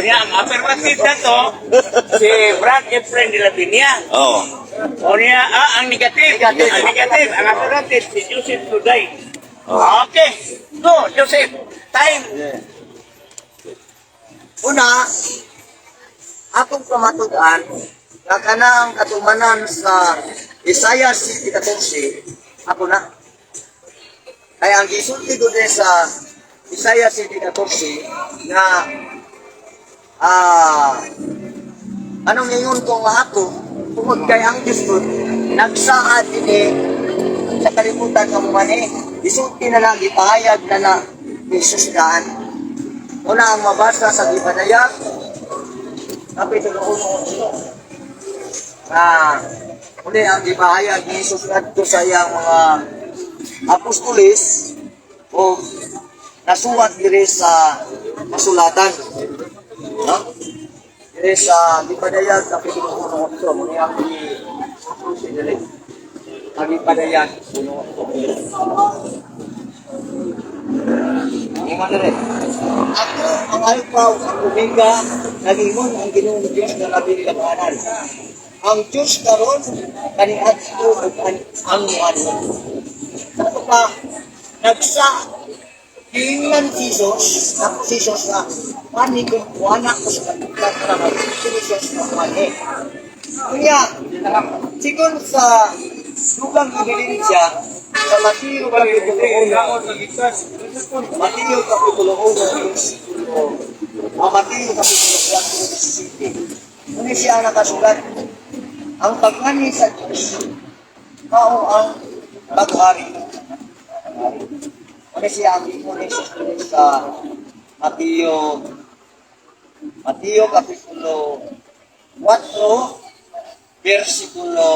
Niya, ang affirmative na to, si Brad Efren de la Peña. Oh. O niya, ang negative. Ang negative, ang affirmative, si Joseph Luday. Okay. Go, Joseph. Time. Una, atong pamatudan nga kanang katumanan sa Isaiah 7:14, ako na. Kaya ang gisulti ko din sa Isaiah 7:14 nga anong ingon ko nga ako tungod kay ang Diyos ko nagsaad ini sa kalibutan nga mumani, isulti na lang, ipahayag na na ni Jesus daan. Una ang mabasa sa Gipadayag, Kapitulo 1, na uli ang gipahayag ni Jesus ngadto sa iyang mga apostoles o nasuwat diri sa kasulatan. No? Diri sa Gipadayag, Kapitulo 1, muni ang diri. Ang Gipadayag 1. Ingon diri. Ako ang Alpha ug ang Omega, nagingon ang Ginoong Dios nga labing gamhanan. Ang Diyos karon kaniadto ug ang muanhi. Sa pa nagsa giingnan si Jesus, na si Jesus na mani kung kuana ko sa kalibutan para mag si Jesus na muanhi. Kunya, sigon sa dugang ebidensya sa Mateo Kapitulo 1, Mateo Kapitulo 1, versikulo, Mateo Kapitulo 4, 17. Ngunit siya ang nakasulat, ang pag-ani sa Diyos, mao ang paghari. Ngunit siya ang ingon ni Jesus sa Mateo Kapitulo 4, versikulo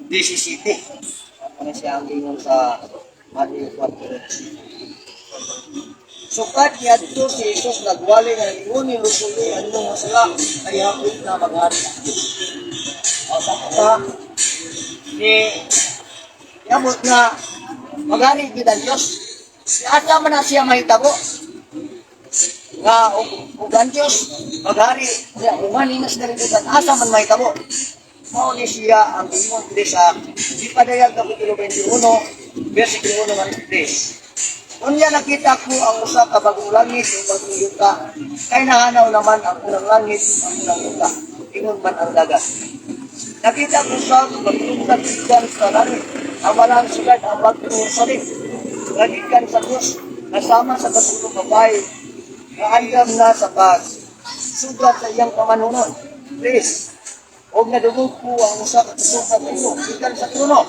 17. Ano siya ang ingon sa Mateo 4. Sukad niadto si Jesus nagwali nga ingon ni Lusuli ang mga sala ay hapit na maghari ang Diyos. O sa pa ni yamot nga maghari gid ang Diyos. Asa man na siya mahitabo nga og ang Diyos maghari siya umani na sa kalibutan, asa man mahitabo? Mao ni siya ang ingon diri sa Gipadayag Kapitulo 21 versikulo 1 ngadto 3. Unya nakita ko ang usa ka bagong langit ug bagong yuta. Kay nahanaw naman ang unang langit ug ang unang yuta. Ingon man ang dagat. Nakita ko sa magtungkad gikan sa langit. Ang walang sugad, ang bagong Jerusalem. Nga gikan sa Diyos, nasama sa katulong babae, nga andam na sa pag sugat sa iyang pamanunon. Please, og nadungog ko ang usa ka kusog nga tingog gikan sa trono.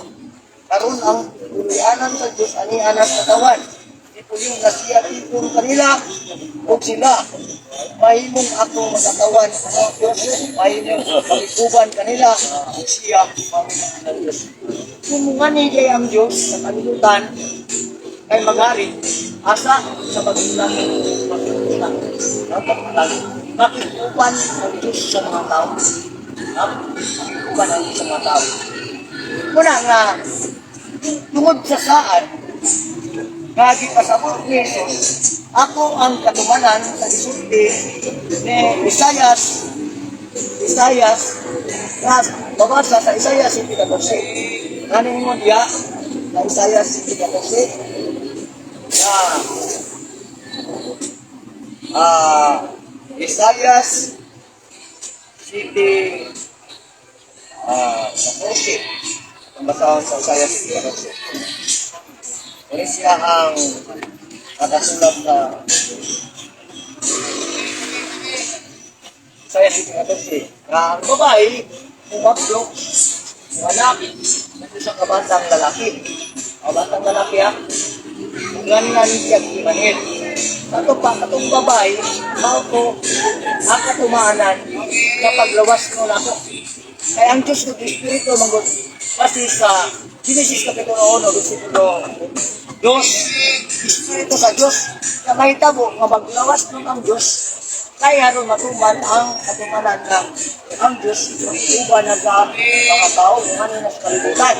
Karon ang puloy-anan sa Diyos ania na sa katawhan. Ipuyong na siya tipon kanila ug sila mahimong atong makatawan ang Diyos, mahimong makiguban kanila ug siya mahimong ng Diyos. Kung mungani kay ang Diyos sa kalibutan kay maghari asa sa bagong langit, bagong yuta. Makiguban ang Diyos sa mga tao. No? Makiguban ang Diyos sa mga tao. Muna nga, tungod sa saan, nga gipasabot ni Jesus, ako ang katumanan sa gisulti ni Isayas, nga babasa sa Isayas 7:14. Nga ningon diya, na Isayas 7:14, na Isayas 7 14. Ang basahon sa Isayas 7:14. Kaya siya ang nakasulat sa Isayas 7:14. Nga ang babae, umablok, anak, ng isa ka batang lalaki. Ang batang lalaki ha, nganan siya Imanil. Kato pa, katong babae, mao ko ang katumanan na paglawas ko nako. Kaya ang Diyos ng Espiritu manggod kasi sa Genesis Kapitulo 1, versikulo 2, Espiritu sa Diyos, na mahitabo nga maglawas nun ang Diyos, kaya aron matuman ang katumanan ng ang Diyos uban na sa mga tao, kung ano na sa kalibutan.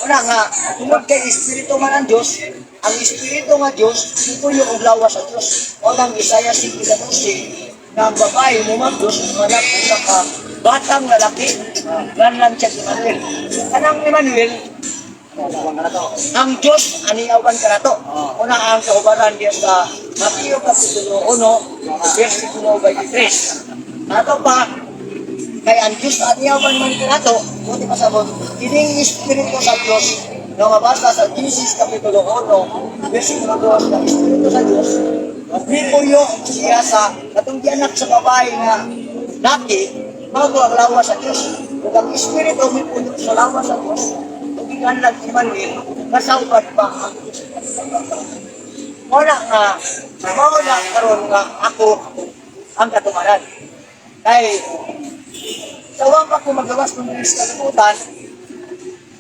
Una nga, tungod kay Espiritu man ang Diyos, ang Espiritu nga Diyos, ituyo og lawas sa Diyos. O nang Isaiah 5:14, na ang babae mumagdos, manganak usa ka batang lalaki, nganlan siya si Emmanuel. Kanang Emmanuel, ang Diyos aniawan kanato. Una ang kaubaran diya sa Mateo Kapitulo 1, versikulo 23. Ato pa, kay ang Diyos aniawan man kanato, buti pasabot, kining Espiritu sa Diyos, na mabasa sa Genesis Kapitulo 1, versikulo 2, na Espiritu sa Diyos, mipuyo siya sa katong gianak sa babae nga laki, mao ang lawas sa Diyos. Ug ang Espiritu mipuyo sa lawas sa Diyos, ug giganlag Emmanuel, kasawbad pa ang Diyos. Mao nga, mao na karon nga ako ang katumaran. Kay sa wa pa ko magawas ng sa kalibutan,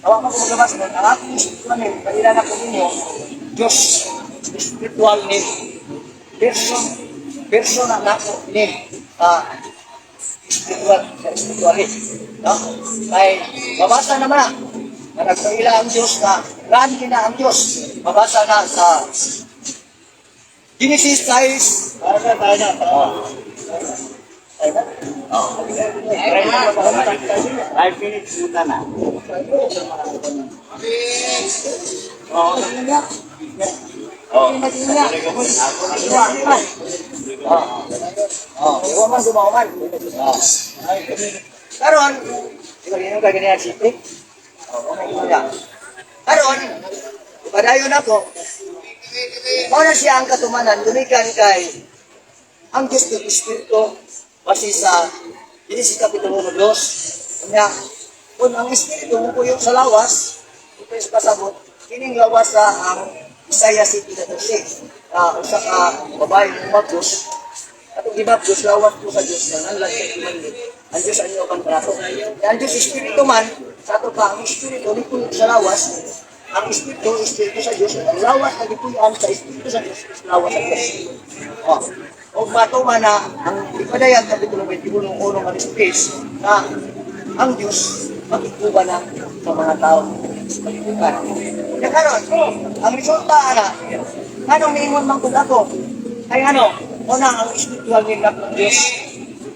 sa wa pa ko magawas nun, ang akong spiritual name, kanila na ko ninyo, Diyos, spiritual name, person, person na nako name, spiritual, sa spiritualist. No? Kay, mabasa naman na, na nagpaila ang Diyos na, raan kina ang Diyos. Mabasa na sa Genesis 6. Para sa tayo na. Oh. Ay, na? Oh. 5 minutes muna na. Oh. Oh. Oh. Oh, iwan man dumaw man. Oh. Karon, di ba ganyan ka ganyan si Pik? Oh, okay na. Karon, padayon ako. Mao na siya ang katumanan gumikan kay ang Diyos ng Espiritu base sa Genesis Kapitulo 2. Nya, kung ang Espiritu mo sa lawas, ito is pasabot, kining lawas sa ang Isaiah 7:6 na usa ka babae mabdos, atong gibabdos lawas po sa Diyos nga nganlan sa Emmanuel. Ang Diyos ang iyong kanato. Ang Diyos Espiritu man, sa ato pa ang Espiritu ni sa lawas, ang Espiritu, Espiritu sa Diyos, ang lawas na gipuy-an sa Espiritu sa Diyos, is lawas sa Diyos. Oh. O matuman na ang ipadayag Kapitulo 21, unong alis na ang Diyos makikuba na sa mga tao sa kalibutan. Kaya karon, ang resulta ana, anong niingon man kung ako, ay ano, una ang spiritual nila ng Diyos.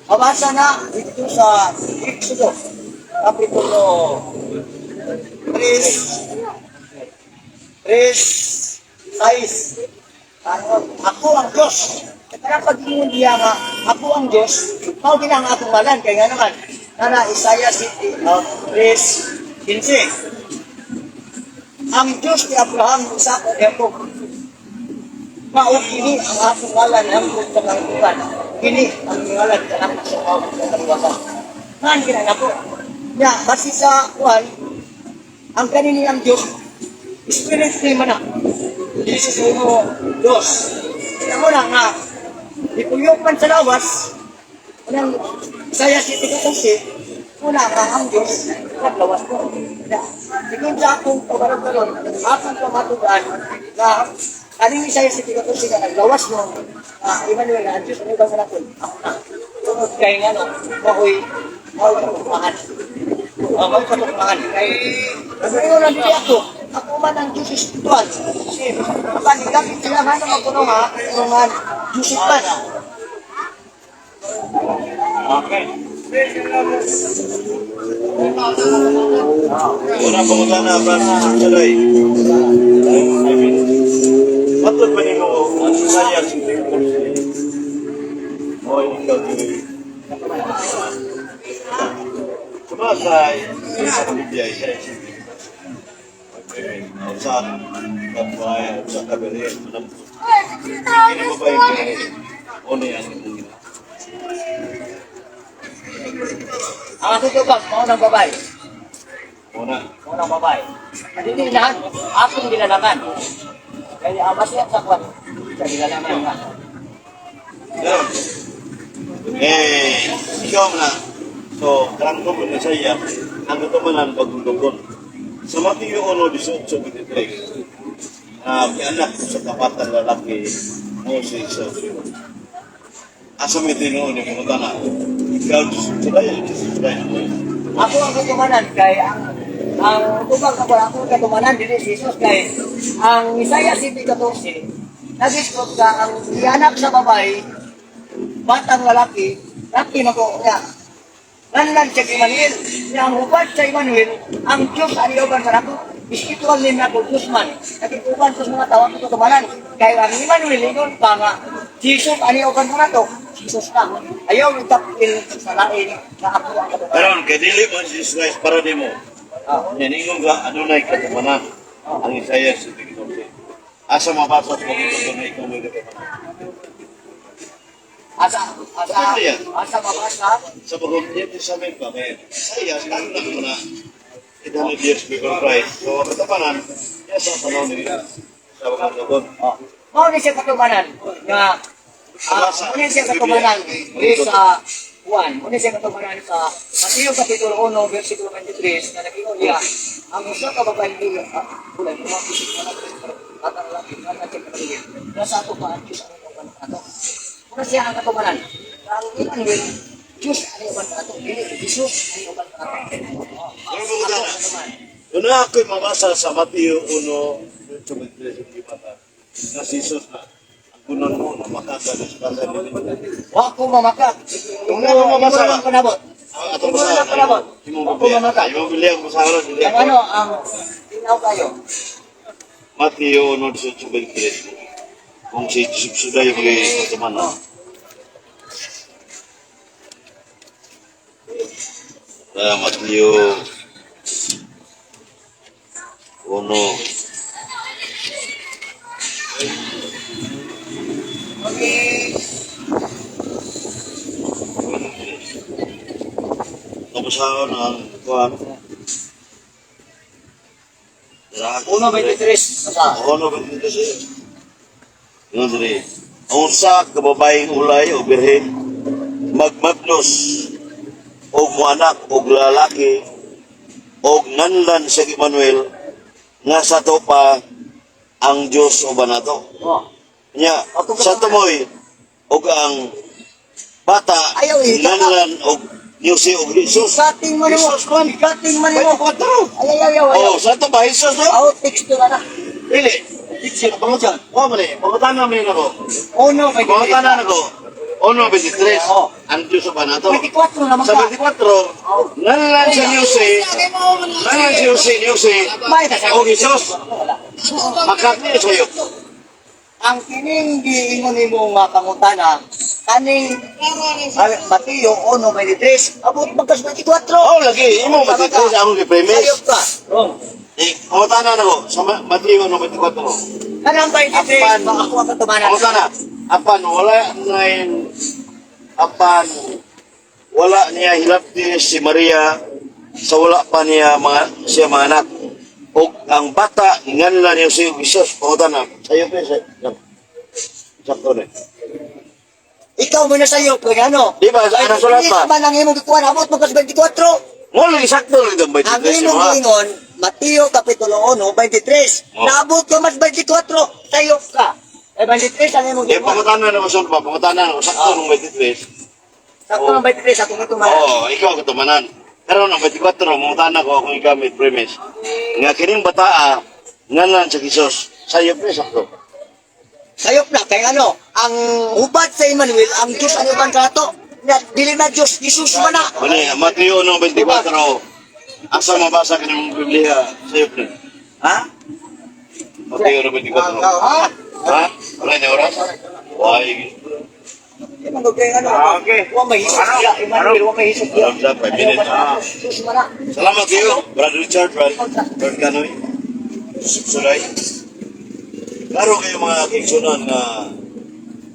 Mabasa na dito sa Exodo, Kapitulo 3, 3, 6. Ano, ako ang Diyos. Kaya pag ingon diya nga, ako ang Diyos, mao gina ang akong ngalan. Kaya nga naman, nana Isaiah City, 3, 15. Ang Diyos ni Abraham, Isaac, at Jacob, mao kini ang akong ngalan hangtod sa kalibutan. Kini ang ngalan kanako sa mga sa kaliwatan. Ngan kina nako. Nya basi sa kuan ang kanini ang Diyos spirit ni mana. Jesus uno dos. Kaya mo na nga ipuyok man sa lawas unang Isaiah City kasi una nga ang Diyos naglawas ko. Nya, sigun sa akong kabarang akong pamatugan na kaning Isaiah City kasi nga naglawas mo, Emmanuel, ang Diyos ano bang ako? Ako na. Tungod kay nga no, maoy maoy katukmahan. Oh, maoy katukmahan. Kay ano lang dili ako. Ako man ang Diyos espiritual. Apan gamit sila nga no magkuno nga, nga Diyos man. Okay. Una pangutana, Brad Tuloy. 5 minutes. Matod pa nimo ang Isaiah 54? O ikaw tuloy. Suma sa Biblia, Isaiah 64. Sa kabuhay, sa kabirihan, manambot. Hindi mo ba yung o na yan imong gina? Ang ato tubag, mao ng babae. Una. Mao ng babae. Hindi na, akong gilalaman. Kaya ama siya sa kwan, sa gilalaman ka. Meron. Eh, ikaw na. So, karang ko na sa iya, ang katumanan bagong dugon. Sa Mateo 1:18-23, anak sa kapatan lalaki mo si Jesus. Asa may tinuon yung mga tanan? Ikaw, Diyos, tulay, Diyos, tulay. Ako ang katumanan kay ang Ang ubang ka akong katumanan dili si Jesus kay ang Isaiah 7:14 nag-describe ka ang gianak sa babae, batang lalaki, laki man ko niya. Nganlan siya kay Emmanuel. Niya ang hubad sa Emmanuel, ang Diyos ang iuban sa nako. Spiritual name nako, Diyos man. Naging-uban sa mga tao ang katumanan. Kaya ang Emmanuel, ingon pa nga, Jesus ang iuban sa nato. Jesus na. Ayaw itapil sa lain na ako ang katumanan. Karon kay dili man si Jesus Christ para nimo. Ah. Yan ingon ka adunay katumanan ang Isaiah 7:14. Asa mabasa sa bagong tugon na ikaw may katumanan? Asa, asa, Ano yan? asa mabasa? Sa bagong New Testament pa kay Isaiah tagna mo na 800 years before Christ. So ang katumanan iya sa panahon ni sa bagong tugon. Oh. Mao ni siya katumanan nga mao ni siya katumanan di sa Juan, mao ni siya katumanan sa Mateo Kapitulo 1 versikulo 23 nga nag-ingon niya ang usa ka babaeng dula kulay mo isip mo na batang laki nga na siya katumanan nasa ato pa ang Diyos ang uban ato. Mao siya ang katumanan. Ang Emmanuel, Diyos ang uban ato, dili Jesus ang uban ato. Oh. Pero pangutana. Ato ang katumanan. Una ako'y mabasa sa Mateo 1:23 sa bata na si Jesus na ang kunon mo na makagalis pa sa nila. Wa ko mamakak. Una ko mabasa. Imo lang panabot. Ang atong Imo basahan. lang panabot. Imong Wa ko Biblia. mamakak. Imong Biblia ang basahan. Dili Ang ako. ano, ang tinaw kayo. Mateo 1:23. Kung si Jesus suday yung mga katumanan. Mateo 1. Okay. Nabasahon ang kuan. 1:23. Basta. 1:23. Yun diri. Ang usa ka babaeng ulay o birhen magmabnos og moanak og lalaki og nganlan sa Emmanuel nga sa to pa ang Dios uban nato. Oh. Nya sa tumoy og ang bata Ayaw, eh, nganlan og Diyos og Jesus. Ikating man mo. Jesus man. Ikating man mo. 24. Ay, ay, ay, ay. Oh, sa to ba Jesus no? Out teksto na na. Dili. Pangutana. Wa man eh. Pangutana man ako. 1:23. Pangutana nako. 1:23. Oh. Ang Diyos uban nato. 24 naman Sa ka. 24, nganlan sa Diyos nganlan si Jose, Jose, May kasama. og Jesus. Wala. Makakni sa'yo. Ang kining giingon nimo nga pangutana kaning Mateo 1:23 abot magkas 24. Oh, lagi imo 23 akong gi-premise. Sayop ka. Wrong. Eh, pangutana nako sa Mateo 1:24. Kanang 23 Apan. baka ako ang katumanan. Pangutana, apan wala na apan wala niya hilabti si Maria sa wala pa niya mga siya mga anak. Og ang bata nganlan niya si Jesus. Pangutana, sayo pa sa sakto na. Ikaw mo na sa'yo, pero ano? Di ba, ano sulat ba? Man ang imong gikuan, abot mo kas 24. Mo lagi sakto lang itong Ang 23 imong mo, ha? giingon, Mateo Kapitulo 1, 23. Oh. Naabot ka mas 24, sayop ka. Eh, 23 ang imong Eh, giingon. pangutana na ko sa pa, pangutana na ko sakto nung 23. Sakto ng 23, akong katumanan. Oo, ikaw ang katumanan. Pero nung 24, mangutana ko akong igamit premise. Nga kining bataa, ngalan sa Jesus, sayo pre sakto. Sayop na, kaya ano, ang hubad sa Emmanuel, ang Diyos ang uban kanato. Na, dili na Diyos, Jesus man na. Mani, Mateo 1:24, asa mabasa ka ng Biblia, sayo pre. Ha? Mateo 1:24. Ha? Ha? Wala ni oras? Why? Di man gud kay ano. Ah, okay. Wa may hisos Ano? siya, Emmanuel, wa may hisos siya. Ano? 5 minutes. Ayaw, Jesus man na. Salamat kayo, Brother Richard, Brother Canoy, Sulay. Klaro kayo mga kaigsunan na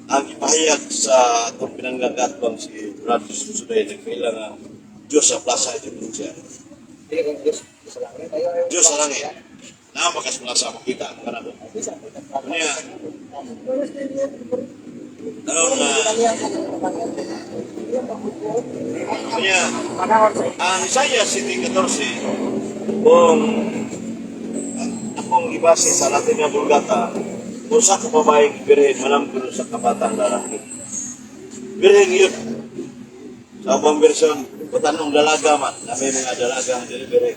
ang ipahayag sa atong pinanggagatbang si Brother Sulay nagkaila nga Diyos sa plaza ito siya. Dili kay Diyos sa langit. Ayaw, ayaw. Diyos sa langit. Na makas plaza makita ang kanako. Niya. Karon na niya ang Isaiah 7:14 kung akong gibase sa Latin nga Vulgata, kung sa kababaeng birhen manamgulo sa kabatang lalaki. Birhen yun. Sa ubang bersyon, batanong dalaga man, na may mga dalaga ang dili birhen.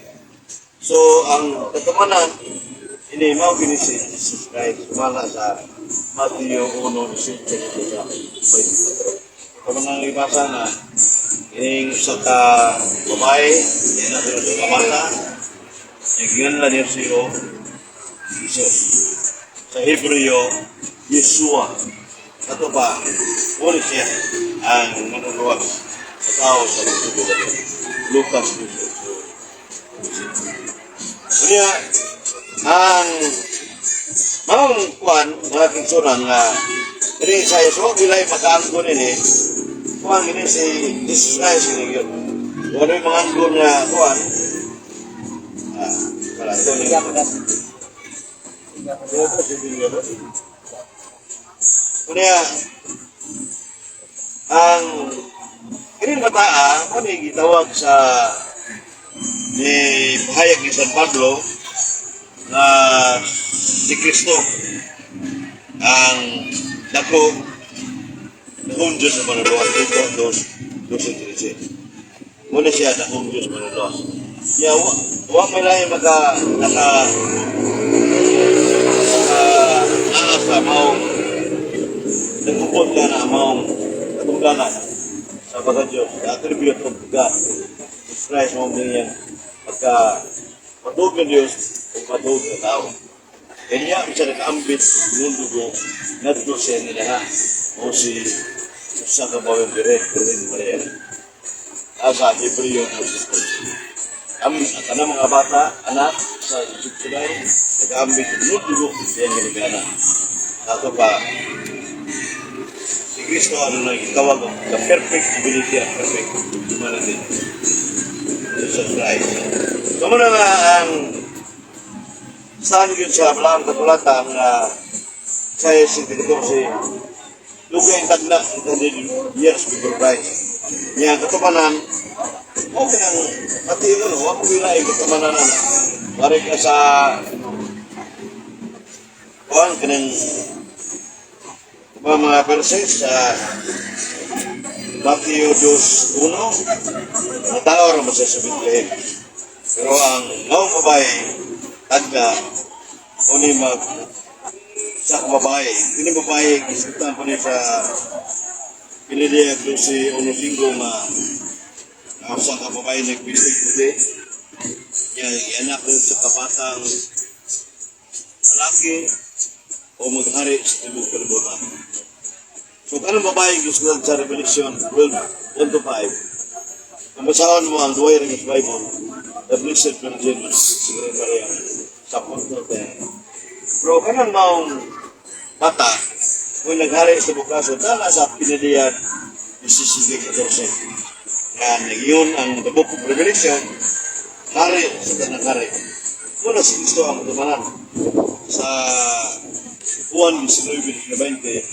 So, ang katumanan, ini mao gini si Jesus Christ, wala sa Matthew 1:18 24. Kung mga ibasa nga, ining usa ka babae, yan na sa kabata, naging niya siyo, Jesus. Sa Hebreo, Yeshua. Ato pa, uli siya ang manuluwas sa tao sa lungsod. Lucas 18. Unya, ang maong kuan, mga kigsunan nga, ini sa Yesu, bilay makaanggon ini, kuan ini si Jesus Christ ini yun. Wala yung mga anggon nga kuan, wala, ito ni. Unya, ang kini bataa, kung gitawag sa ni pahayag ni San Pablo na si Kristo ang dako dakong Diyos sa manuluwas dito dos dos trese. Muna siya dakong Diyos manuluwas. Ya, wa may lain maka naka naka naa sa maong nagupot ka na maong katungdanan sa pagka Diyos, the attribute of God. Jesus Christ mo niyan pagka matuog ng Diyos o matuog ng tao. Kanya siya nakaambit ng dugo ngadto sa nila o si usa ka bawang bire, Birhen Maria. Asa Hebreo 12. Ang kanang mga bata, anak sa Egypto dahil, nag-aambit ng dugo sa iyang ginigana. Ato pa, si Kristo ano na gitawag og the perfect ability and perfect humanity. Jesus Christ. So muna nga ang saan yun sa Balaang Katulatan nga sa 14 dugay ang tagna 100 years before Christ. Niya katumanan, okay ang pati yun, wa ko bilay katumanan na. Pare ka sa kuan kanang mga verses sa Matthew 2:1, ang tao ra mo siya sa Bethlehem. Pero ang maong babae, tagna, uni mag sa babae. Kini babae, gisgutan ko niya sa Piniliag 12:1:5 nga ang sa ka babae nagbisig puti. Niya, anak ko sa kabatang lalaki o maghari sa tibok kalibutan. So, kanang babae gisgutan sa Revelation 12:1 to 5, kung basahon mo ang Duway Ring Bible, the Blessed Virgin, si Maria, sa punto 10. Pero kanang maong bata, kung naghari sa bukaso, dala sa pinilian 17:14. Yan, yun ang the Book of Revelation, hari sa tanang hari. Muna si Kristo ang katumanan. Sa Juan 19:20,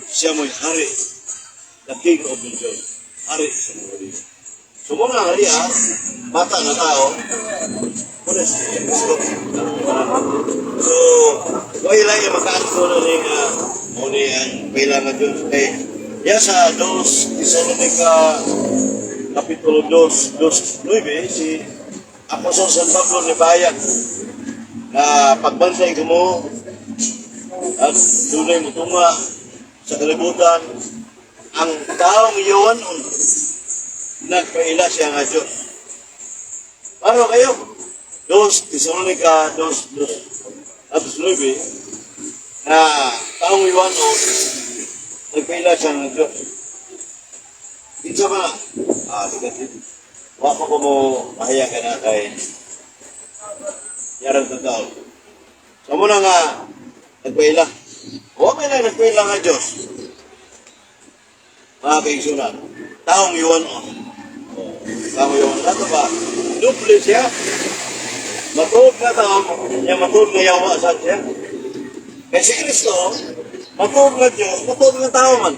siya mo'y hari, the King of the Jews, hari sa mga Hudyo. So muna ang hari, bata na tao, muna si Kristo ang katumanan. So, why lang yung makaanto na rin muna ang kailangan Diyos. Eh, ya sa 2 Tesalonica Kapitulo 2, 2, 9, si Apostol San Pablo ni Bayag na pagbantay ko mo at dunay mo tunga sa kalibutan ang taong iyawan nagpaila siya nga Diyos. Paano kayo? 2 Tesalonica 2, 2, at 9 na taong iwanon nagpaila siya nga Diyos. Kinsa ba na? Negative. Wa ko mo mahayag ka na kay yarang tao. So muna nga, nagpaila. Wa may na nagpaila nga Diyos. Mga kaigsunan, taong iwan o. Taong iwan. Ato ba? Duple siya. Matuod nga tao, niya matuod nga yawa sa siya. Kaya si Kristo, matuod nga Diyos, matuod nga tao man.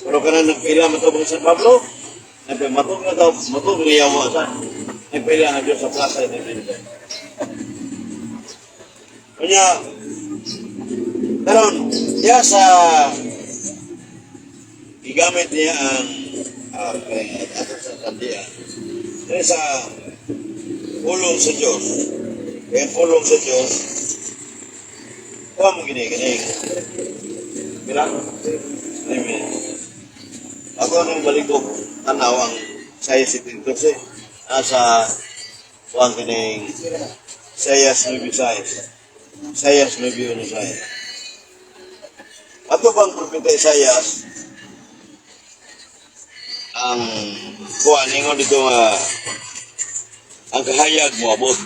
Pero kanang nagpaila matubang San Pablo, nagpaila matuod nga tao, matuod nga yawa sa nagpaila nga Diyos sa plaza ni Biblia. Kanya, karon siya sa gigamit niya ang ato sa sandia. Kaya sa Pulong sa Diyos. Kaya pulong sa Diyos, kuha mo gini, gini. Pila? 3 minutes. Ako nung balik ko, tanaw ang Isaiah 7:12. Nasa kuha kining Isaiah 9:6. Isaiah 9:16. Ato bang Propeta Isaias ang kuha ningon dito nga ang kahayag mo abot.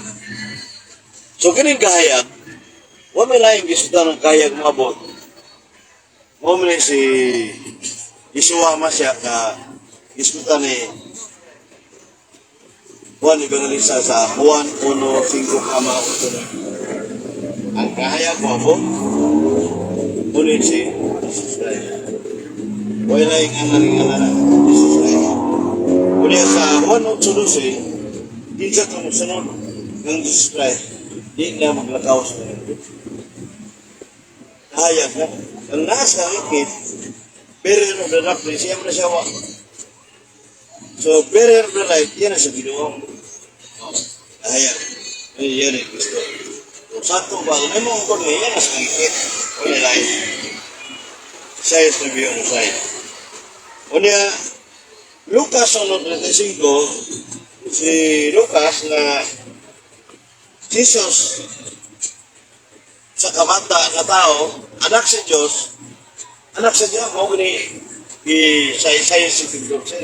So kining kahayag, wa may laing gisutan ng kahayag mo abot. Mo man si Yeshua Mashiach na gisgutan ni Juan Evangelista sa Juan 1:5,8. Ang kahayag mo abot, ngunit si Jesus Christ. Wala laing ang nga Jesus Christ. Unya sa Juan 8:12, kinsa ka mosunod ng Jesus Christ, di na maglakaw sa mundo. Kahayag na. Ang nasa ikit, bearer of the darkness, siya mo na siya wa. So, bearer of the light, yan ang sa Ginoo. Oh, kahayag. Ay, yan ang Kristo. So, sa ato ba, may mga kung yan ang sa ikit. Wala lain. Isaiah 9:6. Unya, Lucas 1:35, si Lucas na Jesus sa kabata nga tao, anak sa Diyos, anak sa Diyos, mao gani i sa Isaiah 7:12.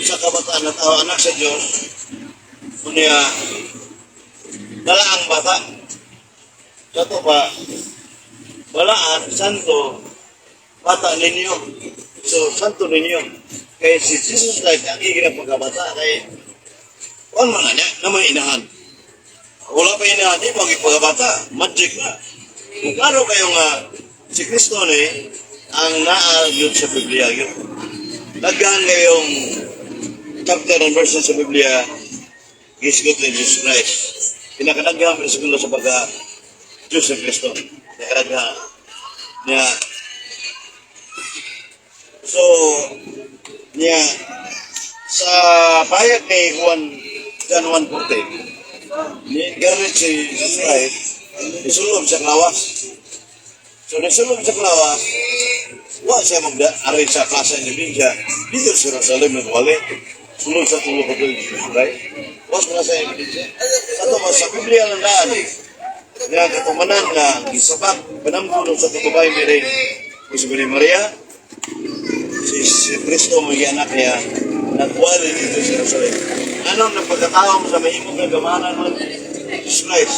Sa kabataan na tao, anak sa Diyos, unya, balaang bata. Sa to pa, balaan, santo, bata ninyo. So, santo ninyo. Kaya si Jesus Christ, ang igil ang pagkabata, kay, kuan man na niya, na may inahan. Wala pa inahan, di mo ang pagkabata, magic na. Kung klaro kayo nga, si Kristo ni, ang naa yun sa Biblia yun. Daghan ngayong chapter and verses sa Biblia, gisgot ni Jesus Christ. Pinakadaghan bersikulo sa pagka Diyos sa Kristo. Pinakadaghan. Niya, so, niya, sa pahayag ni Juan, John 1:14, ni garnet si Jesus Christ, isulob sa klawas. So, nisulob sa klawas, wa siya mag-aray sa Plaza Independencia, dito sa Jerusalem nagwali. Sulod sa tulo ka Jesus Christ. Wa sa Plaza Independencia. Sa to ba, sa Biblia lang daan, nga katumanan nga gisabak panamgulo sa katubay mi si Maria, si Kristo mo anak niya, nagwali dito sa Jerusalem. Anong napagkatao mo sa mahimong gagamanan mo Jesus Christ?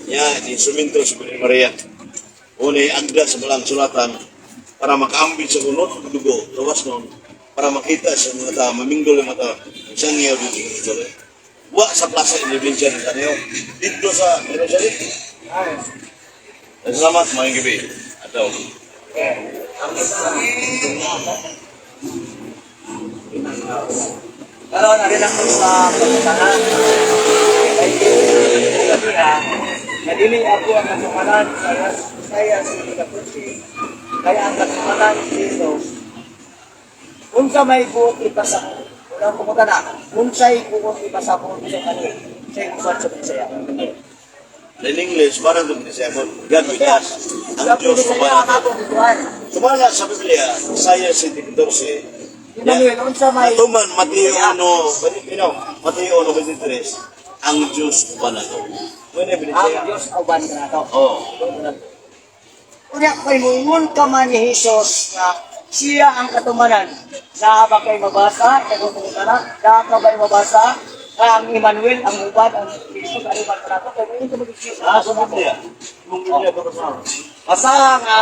Ya, instrumento si Maria. Uni agda sa balang sulatan para makaambit sa kunot ug dugo gawas nun para makita sa mga tao, maminggol ang mga tao isang niyaw dito sa Jerusalem. Wa sa Plaza Independencia ng Taneo. Dito sa Jerusalem. Salamat, mga gabi. Ataw. Karon ari lang ko sa pagkatanan. Kay kaniya, nga dili ako ang katumanan sa Isaiah 7:14. Kaya ang katumanan si Jesus, unsa may buot ipasa unang pangutana, unsay buot ipasabot sa kani sa uban sa Bisaya? In English, parang doon siya mo, God with us. Ang Diyos Bisaya ang kumala. akong butuan. Sumala sa Biblia, Isaiah 7:14, Emmanuel, unsa may Natuman, Mateo 1, you know, Mateo 1:23, ang Diyos uban nato. Pwede ang Bisaya. Diyos uban kanato. Oh. Unya kay moingon ka man ni Jesus nga siya ang katumanan. Naa ba kay mabasa? Kay pangutana, naa ka ba'y mabasa? Nga ang Emmanuel, ang uban, ang Jesus, ang uban kanato. Kay moingon ka mag Jesus. Ah, sa Biblia. Imong Biblia para sa Basta nga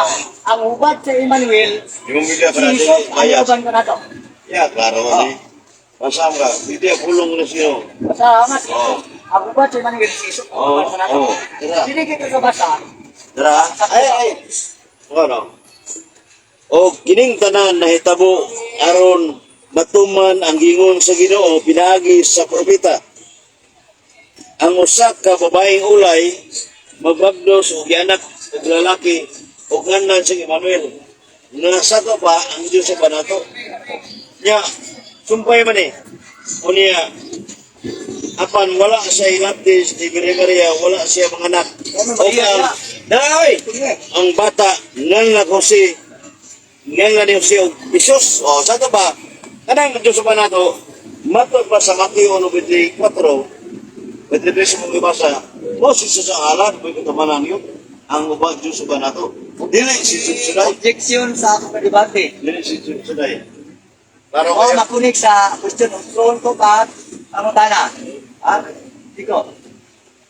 ang ubad sa Emmanuel, Imong Biblia si para Jesus ang mayas. uban kanato. Ya, klaro ni. Basa ka, Biblia pulong na siya. Basta nga si Jesus, ang ubad sa Emmanuel, si Jesus ang Oh, uban kanato. oh. Tara. Dili kita kabasa. Tara. Ay, ay. Ano? O kining tanan nahitabo aron matuman ang gingon sa Ginoo pinaagi sa propeta. Ang usa ka babaeng ulay magbagdos og gianak og lalaki og ngalan si Emmanuel. Nga sa to pa ang Dios sa banato. Nya sumpay man eh. Unya Apan wala sa ilaptis ni Mary Maria, wala siya mga anak. Oh, O ang, Dai! Ang bata, ngan na Jose, ngan na ni Jose og Jesus. O, sa ito ba? Kanang Diyos pa nato, matod pa sa Mateo 1:24, 23 mong ibasa, mo si Jesus ang alam, may katamanan yun. Ang ubang Diyos ba nato? Dili si Jesus suday. Objection sa akong debate. Dili si Jesus suday. Klaro O kayo? makunik sa question, utroon ko pa pangutana. Ha? Diko.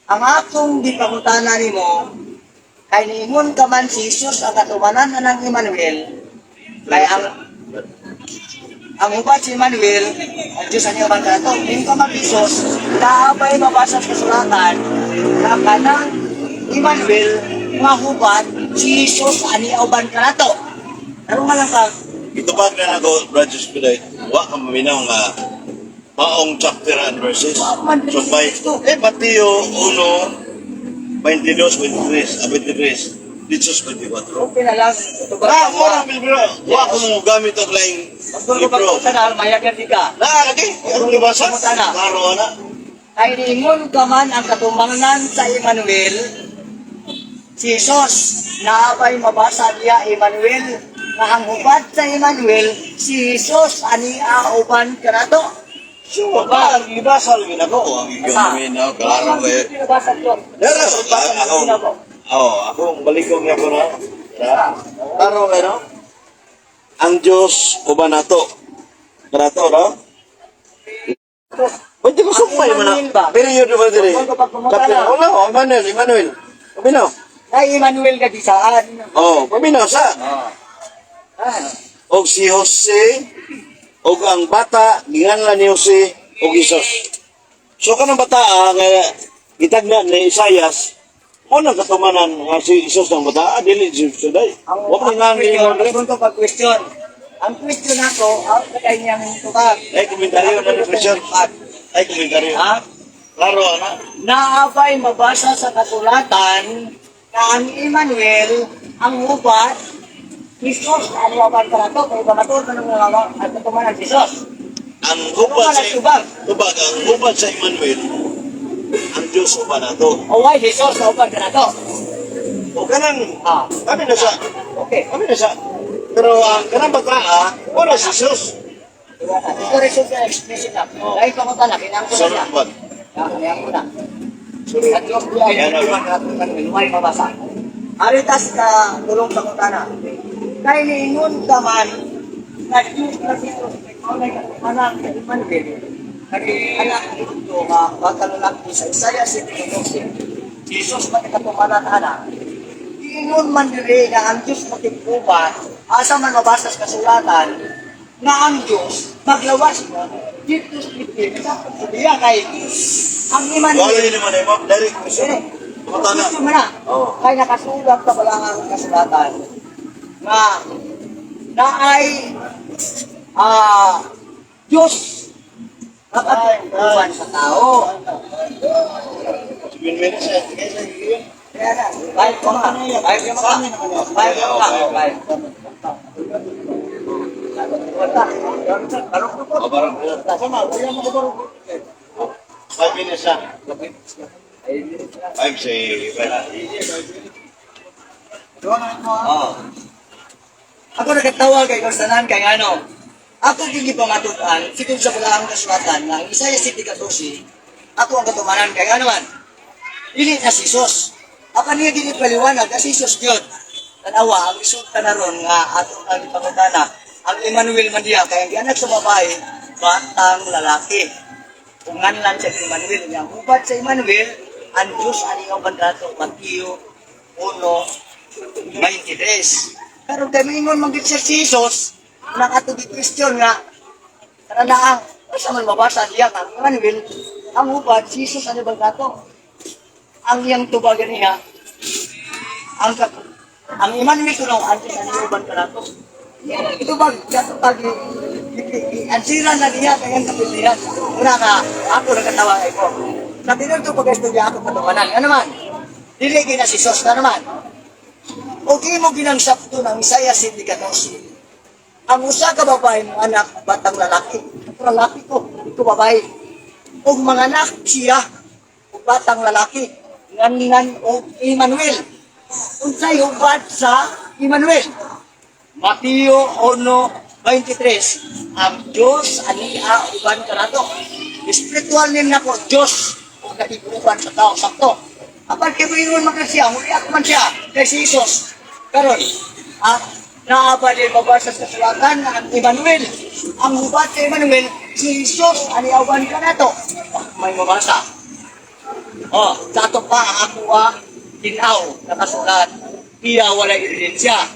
Ang akong gipangutana nimo kay niingon ka man si Jesus ang katumanan anang Emmanuel, kay ang ubat si Emmanuel, ang Diyos ang iyong kanato. Niingon ka man Jesus, kaabay mabasa sa kasulatan na kanang Emmanuel nga hubad si Jesus ani uban kanato. Karon nga lang ka. Itubag na nako, Brother Spiday, wa ka maminaw nga maong chapter and verses. Wa man So by, Mateo 1, 22, 23, 23, Jesus 24. Okay na lang. Tubag Ah, mo lang bilbro. Wa ko mo gamit og laing Pagdulog libro. ko sa na, mayagan di ka. Na lagi, ang libasa. Klaro na. Kay niingon ka man ang katumanan sa Emmanuel, si Jesus, naabay mabasa niya Emmanuel, nga ang hubad sa Emmanuel, si Jesus ani auban kanato. Sure, ba ang libasa lagi nako ang ikaw maminaw klaro eh. Pinabasa ko. Dara, ako. Oh, ako balikong niya ko na. Klaro kayo no? Ang Diyos uban nato. Kanato no? Pwede ko sumpay man Ang Emmanuel ba? na. Period ba dire? Pag Chapter wala, oh, Emmanuel, Emmanuel. Paminaw. Kay Emmanuel ka gisaan. Oh, paminaw sa. Ah, Og si Jose og ang bata ginganlan ni Jose og Jesus. So kanang bata nga gitagna ni Isayas, mo nang katumanan nga si Jesus ng bata, dili si Jesus day. Ang Wa man nga question, ni ang ko pag question. Ang question ako, ang kay niyang tubag. Ay komentaryo na ni question. Ay komentaryo. Ha? Klaro ana. Naabay mabasa sa kasulatan na ang Emmanuel, ang ubat, Jesus, ano ang karato, kaya ba matuod na ng mga at katumanan si Jesus. Ang hubad Ano sa man ang tubag? tubag ang hubad sa Emmanuel, ang Diyos uban nato. O why Jesus sa ubat kanato? O kanang Ah, kami na sa okay. kami na sa pero ang kanang bata wala si Jesus. Ito result na explicit na. Dahil pangutana, kinang ko na Sunod siya. ba? Ah, kinang ko na. Sunod. At Diyos niya ay Yan, ano? Emmanuel, why mabasa? Aritas ka tulong pangutana. Kay niingon ka man, na Diyos na si Jesus, ikaw na katumanan kay Emmanuel, naging anak nito nga bata lalaki sa Isaiah 7:12. Jesus man katumanan anak. Iingon man diri nga ang Diyos makikuba, asa man mabasa sa kasulatan, nga ang Diyos maglawas mo dito sa pagsabiya kay ang Emmanuel. Wala yun naman eh, ma'am. Direct question. Eh, Pangutana. gusto mo na. Oo. Kay nakasulat pa pala ang kasulatan nga na ay Diyos nakatulungan sa tao. 7 minutes eh. Kaya na, kahit ko nga, kahit ko nga, kahit ko nga, kahit. O, parang. 5 minutes na. 5 say 5. Oo. Ako nagkatawa kay Konstanan kay ano. Ako gigi pamatutan, sikod sa ang kasulatan nga ang Isaiah 7:14, ako ang katumanan kay ano man. Dili na si Jesus. Apan niya gini paliwanag na si Jesus gyud. Tanawa ang resulta na ron nga ato ang ipangutana. Ang Emmanuel man diha kay ang gianak sa babae, batang lalaki. Kung nganlan siya ni Emmanuel, niya ang hubad sa Emmanuel, ang Diyos ani ang bandato, Mateo 1:23. Pero kay mingon man gid siya si Jesus, nakatugi question nga kana na ang asa man mabasa diya nga ang Emmanuel, ang hubad si Jesus ani bang kato? Ang iyang tubagan niya, ang ang Emmanuel kuno ang Diyos ani uban kanato. Ito ba kato pag ansira na niya kay ang kapilihan. Una ka ako nagkatawa kay ko. Sa tinuod ko pag-esturya ako katumanan. Ano man? Dili gina si Jesus na naman. O di mo ginangsapto ng Isaiah 7:14. Ang usa ka babae mo anak batang lalaki. Lalaki ko, ito babae. Ug manganak siya og batang lalaki nganlan og Emmanuel. Unsay hubad sa Emmanuel? Mateo 1:23, ang Diyos ania uban kanato. Spiritual name nako Diyos ug nakig-uban sa tao, sakto. Apan kay moingon man siya, muli ako man siya kay si Jesus. Karon, naa ba din mabasa sa kasulatan ang Emmanuel? Ang hubad sa Emmanuel, si Jesus ania uban kanato. May mabasa. Oh, sa ato pa ang ako tinaw nakasulat. Iya wala ebidensya.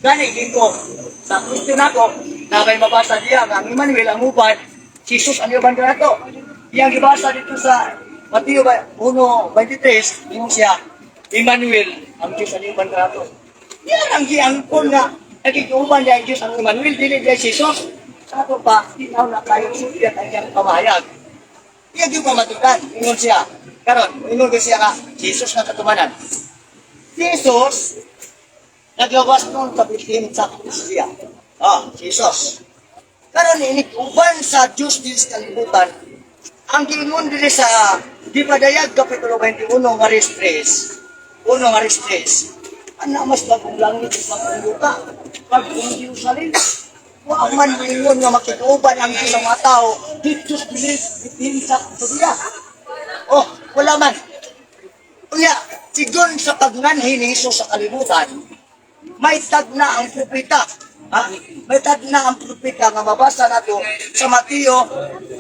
Gani ko sa question nako na may mabasa diya nga ang Emmanuel ang hubad, si Jesus ang uban kanato. Iyang gibasa dito sa Mateo 1:23, ingon siya, Emmanuel ang Diyos ang uban kanato. Yan ang giangkon nga nagigauban niya ang Diyos ang Emmanuel, dili diya si Jesus. Sa ato pa, tinaw na kayo sulyat ang iyang pamahayag. Iya gyud pamatukan, ingon siya. Karon, ingon ko siya nga, Jesus na katumanan. Si Jesus, naglawas noon sa Bethlehem sa siya. Ah, Jesus. Karon inig uban sa Diyos din sa kalibutan, ang giingon diri sa Gipadayag Kapitulo 21 nga 3, 1 nga 3, ana mas bagong langit ug bagong yuta, bagong Jerusalem. Wa man moingon nga makig-uban ang Diyos sa mga tao dito sa Bethlehem sa Judea. Oh, wala man. Unya, sigon sa pagnganhi ni Jesus sa kalibutan, may tagna ang propeta. Ha? May tagna ang propeta nga mabasa nato sa Mateo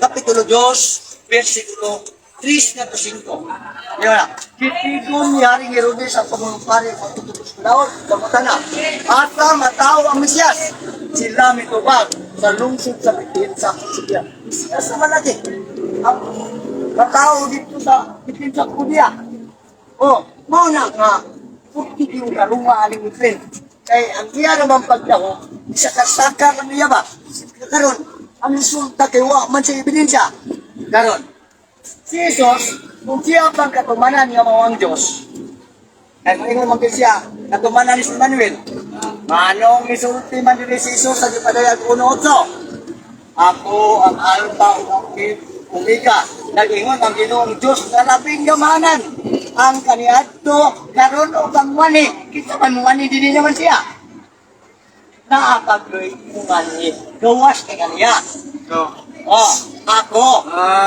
Kapitulo 2, versikulo 3 na 5. Yan na. Gitigon ni Haring Herodes ang pangulong pari pagtutubos ko daon, kamutan na. Asa matao ang Mesiyas. Sila mitubag sa lungsod sa Bethlehem sa Judea. Mesiyas naman lagi. Ang matao dito sa Bethlehem sa Judea. Oh, mao na nga puti yung karunga aning friend. Kay ang iya naman pagdaho, isa kasaka lang niya ba? Karon, ang resulta kay wa man sa ebidensya. Karon, si Jesus, kung siya pang katumanan nga mao ang Diyos, ay moingon man gyud siya, katumanan ni si Manuel. Manong misulti man diri si Jesus sa Gipadayag 1:8. Ako ang Alpha ug ang Omega. Nag-ingon ang Ginoong Diyos nga labing gamanan. Ang kaniadto karon og ang wani. Kinsa man wani dili naman siya. Naapagloy mo gawas kay kaniya. Oh, ako.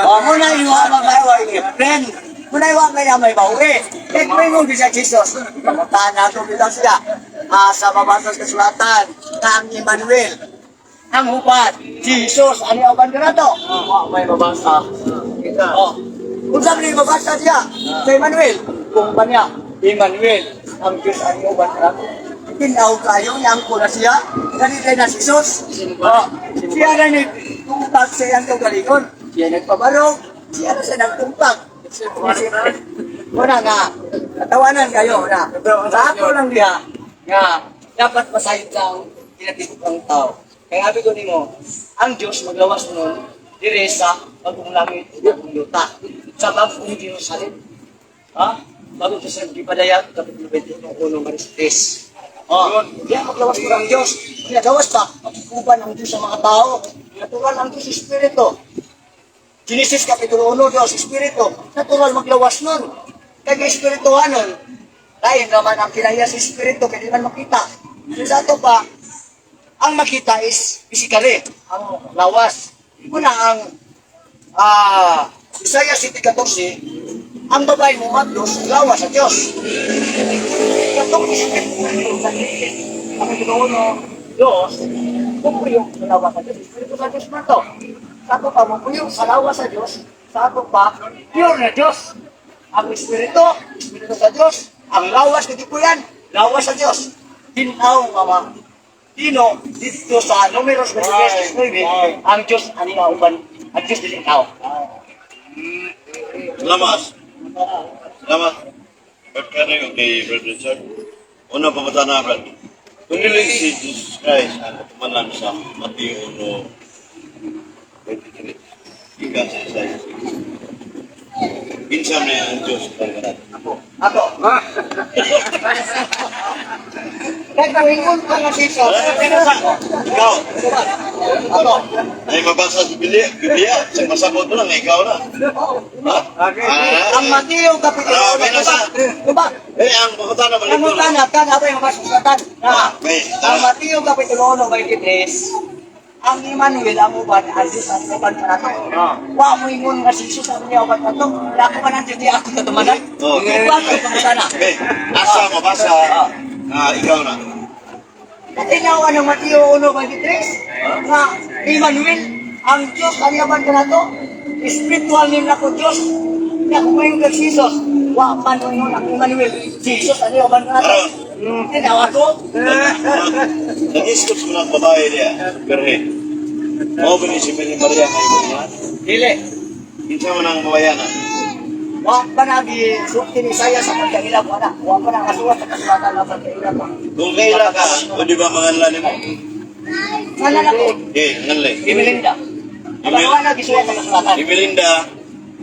Oh, muna iwa mga friend. Muna iwa kaya may bawi. Kaya kung siya Jesus, pamuntahan nato bitaw siya. Sa mabasa sa kasulatan, na ang Emmanuel, ang hupad, Jesus, ani ang kanato? Oh, may mabasa. Oh. Kung sabi ni mabasa siya, sa Emmanuel, kung pa niya, Emmanuel, ang Diyos ani ang kanato. Tinaw kayo, niyang ko na siya, ganito na si Jesus. Oh, siya na ni tungpag sa iyang kaugalingon. Siya nagpabarog, siya na siya nagtungpag. Muna nga, katawanan kayo na. Sa ako lang diha, nga, dapat masayod lang kinatibuk ang tao. Kaya sabi ko nimo, ang Diyos maglawas nun, dire sa bagong langit ug bagong yuta, sa bagong Jerusalem. Ha? Bagong Jerusalem, di padayag, Kapitulo 21, 1, 3. Oh, kaya maglawas ko ang Diyos. Pinagawas pa, makikuban ang Diyos sa mga tao. Natural ang Diyos Espiritu. Genesis Kapitulo 1, Diyos, Espiritu. Natural maglawas nun. Kaya Espirituhanon, lain naman ang kinaya sa Espiritu, kaya di man makita. So, sa ato pa, ang makita is physically, ang lawas. Una ang Isaiah 7:14, ang babae mo matlos, lawas sa Diyos. Katong Espiritu sa Genesis, Kapitulo 1, Diyos, pupuyong sa lawas sa Diyos. Espiritu sa Diyos man to. Sa ato pa, mupuyong sa lawas sa Diyos, sa ato pa, pure na Diyos. Ang Espiritu, Espiritu sa Diyos, ang lawas na yan, lawas sa Diyos. Tinaw nga mga Tino, dito sa Numeros 23, ang Diyos ani nga uban, ang Diyos dili tao. Salamat. Salamat. Brad Kanoy, okay, Brad Richard. Una pa na, Brad. Kung dili si Jesus Christ ang katumanan sa Mateo 1:23, gikan sa Isaiah 6. Kinsa man ang Diyos kang kanat? Ako. Kaya kung ka nga si Jesus. Ikaw, Ako. ay mabasa sa Biblia, Biblia, sa masabot mo lang, ikaw na. Ha? Ah, Ang Mateo Kapitulo Ah, okay na sa- Tubag. Eh, ang bakutan na Ang balik ko. mutana, kan abay makasusatan. Na. Okay, Ang tara. Mateo Kapitulo 1, 23, ang Emmanuel, ang uban, ang Diyos ang uban kanato. Wa mo ingon nga si Jesus ang niya uban kanato. Wala ko man ang Diyos, di ako katumanan. Okay. Wa ko pangutana. Okay, asa mabasa, ah, ikaw na. Katinawa ng Mateo 1:23 nga Emmanuel, ang Diyos ang yaman kanato. Spiritual name na ko Diyos. Na kung ngayon kay Jesus, wa man ingon ang Emmanuel, Jesus ang yaman kanato. Tinawa ko. Nag-isip mo ng babae niya, Berhe. Mao ba ni si Mary Maria ngayon nga? Dili. Kinsa man ang babayana? Wa pa na gisulti ni Isaiah sa pagkaila ko ana. Wa pa na kasuwat sa kasulatan na pagkaila ko. Kung kaila ka, o di ba manganla nimo? Sana na ko. Eh, nganle. Imilinda. Wa na gisuwat sa kasulatan. Imilinda.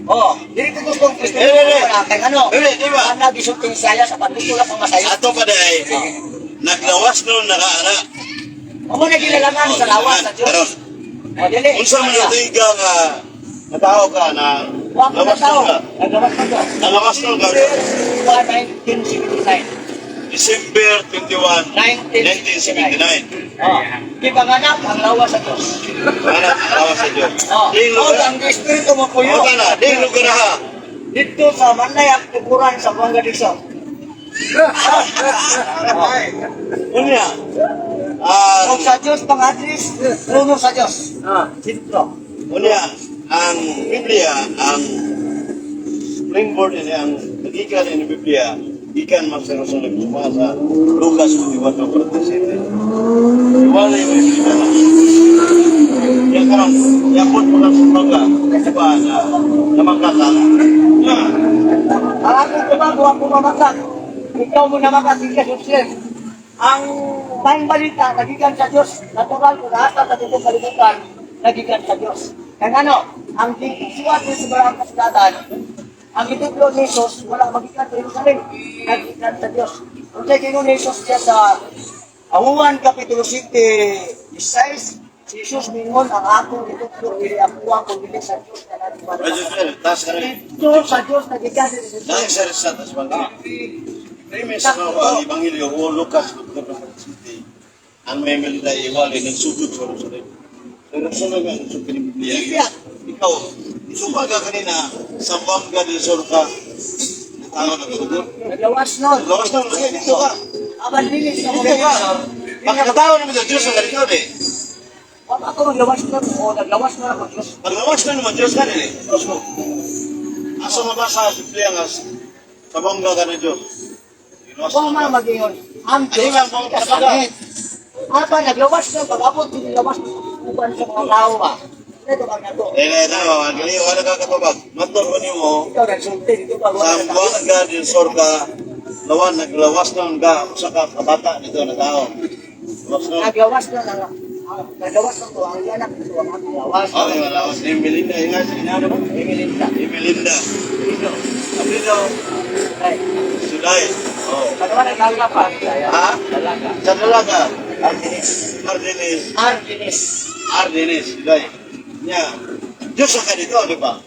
Oh, dili ko gustong Kristo. Eh, eh, eh. Kay ano? Eh, di ba? Wa na gisulti ni Isaiah sa pagtutulak ng Masaya. Ato pa day, naglawas nun nakaana. Amo na gilalangan sa lawas sa Dios. Karon, O dili. unsa man ang tuiga nga natao ka na Wa ko na lawas tao. nun ka. Naglawas na to. Nalawas nun ka. 1979. December 21, 1979. Oh, gipanganak ang lawas sa Dios. Anak, lawas sa Diyos. Oh, Ding oh, lugar. ang espiritu mo puyo. O na, ding lugar ha. Dito sa Manlayak, Tukuran, sa Buanga Dixon. Unya. Ah, Kung sa Diyos pang-address, trono sa Diyos. Sintro. unya ang Biblia ang springboard ini ang gikan ini Biblia gikan man sa Rasul sa Lucas 24:47. Iwalay mo yung Biblia na. Ya karon, yapot mo lang sa mga, di ba na namangkaka. Na, Ang akong tumag, huwag mo mamakak. Ikaw mo namakat, hindi ka success. Ang tayong balita, nagikan sa Diyos. Natural, kung nasa sa tibong kalibutan, nagikan sa Diyos. Kaya ano, ang gisuwat ni sa barang kasulatan, ang gitutlo ni Jesus, wala magikan sa Jerusalem, nagikan sa Diyos. Kung siya ginoo ni Jesus siya sa Juan Kapitulo 7, 16, si Jesus mingon ang akong gitutlo, dili ako ang dili sa Diyos na nagmamahal. Register, tas ka rin. Dito sa Diyos nagikan sa Diyos. Dahil sa sa tas bang. Premise ng ang Ebanghelyo o Lucas 24:47. Ang may melida iwalay ng sugod sa Jerusalem. Sa Jerusalem ang sugod ng Biblia. Ikaw, isupa ka kanina sa Buanga del Sur ka. Natao ng sugod. Naglawas nun. Lawas na lagi dito ka. Aban linis na Dito ka. Pagkatao naman sa Diyos ang ganito eh. Wag ako maglawas nun. O naglawas nun ako Diyos. Paglawas na naman Diyos ka nila eh. Diyos mo. Asa mabasa sa Biblia nga sa Buanga ka ng Diyos. Huwag man mag-ingon. Ang Diyos Ano lang, ang kasangit. Aban naglawas nun. Pag-abot nilawas uban sa mga tao ba. Ito bang nato? Eh, eh, tama, gali, wala ka katubag. Matod ko nimo, Ikaw nagsulti dito pa. sa Buanga del Sur ka, lawan, naglawas na ka, usa ka kabata dito na tao. Lawas na. Naglawas nun ang naglawas nun to. Ang anak nito ang akong lawas. Okay, wala. Si Melinda, ingat, inano ba? Melinda. Si Melinda. Dito. Abrido, Ay. Suday. Oh. Pagawa naglaga pa. Ha? Dalaga. Sa dalaga, Ardinis. Ardenes. Ardinis. Ardenes, Suday. Nya. Diyos ka dito, di ba?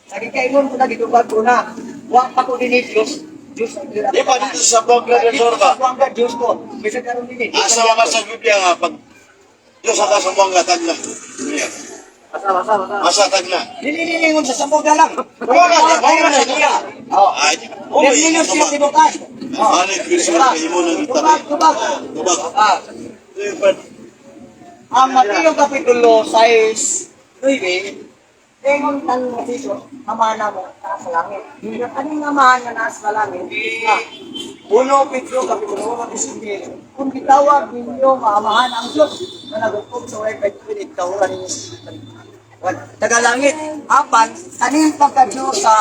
Sa gikaingon ko na gitubag ko na, wa pa ko dinhi Diyos. Diyos ang Di ba dito sa Buanga del Sur Sa ka? Buanga Diyos ko. Bisan karon dinhi. Asa ba sa Biblia nga pag Diyos ka sa Buanga tagna. Biblia. Asa asa asa. Asa tagna. Dili dili ingon sa Sambuanga lang. Buanga, Buanga sa iya. Oh. Ay, Oh, dili siya tibukan. Ano yung sa imo nang Tubag, tubag. Tubag. Ah, ang Mateo Kapitulo 6, 9, Ingon tan mo si Jesus, ama na mo nasa langit. Nga kaning amahan nga nasa langit, ah, 1 Pedro Kapitulo 1, 17, kung gitawag ninyo maamahan ang Diyos na nagukom sa walay pagpilit, kahuran ninyo sa Tagalangit, apan, kaning pagka-Diyos sa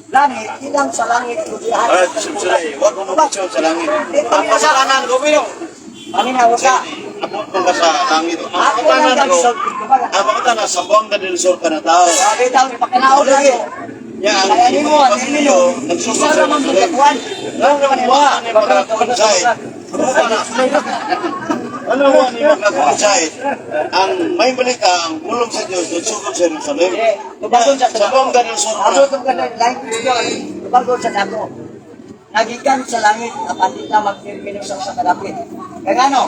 langit, ilang sa langit, kudihan. Alright, subscribe. Huwag mo magpicture sa langit. Ang kasalanan ko, pero Paminaw ka. abot mo ka sa langit. Ang Ako lang pangutanan ko, nag-solve. ang pangutanan sa Buanga del Sur ka na tao. Sabi daw, ipakinaw na ito. Ya, ang Kaya nimo, Ebanghelyo, nagsugo Isa sa naman Jerusalem. magkakuan. Lang naman mo, pagkakunsay. Ano na? Ano mo ni makakunsay? Ang may balita, ang pulong sa Diyos, nagsugod sa Jerusalem. Eh, tubagon sa Sa buong ganun sa Abo itong ganun, line yun. Tubagon sa dako. Nagikan sa langit, apan di ta magpirmino sa kalapit. Kaya nga no,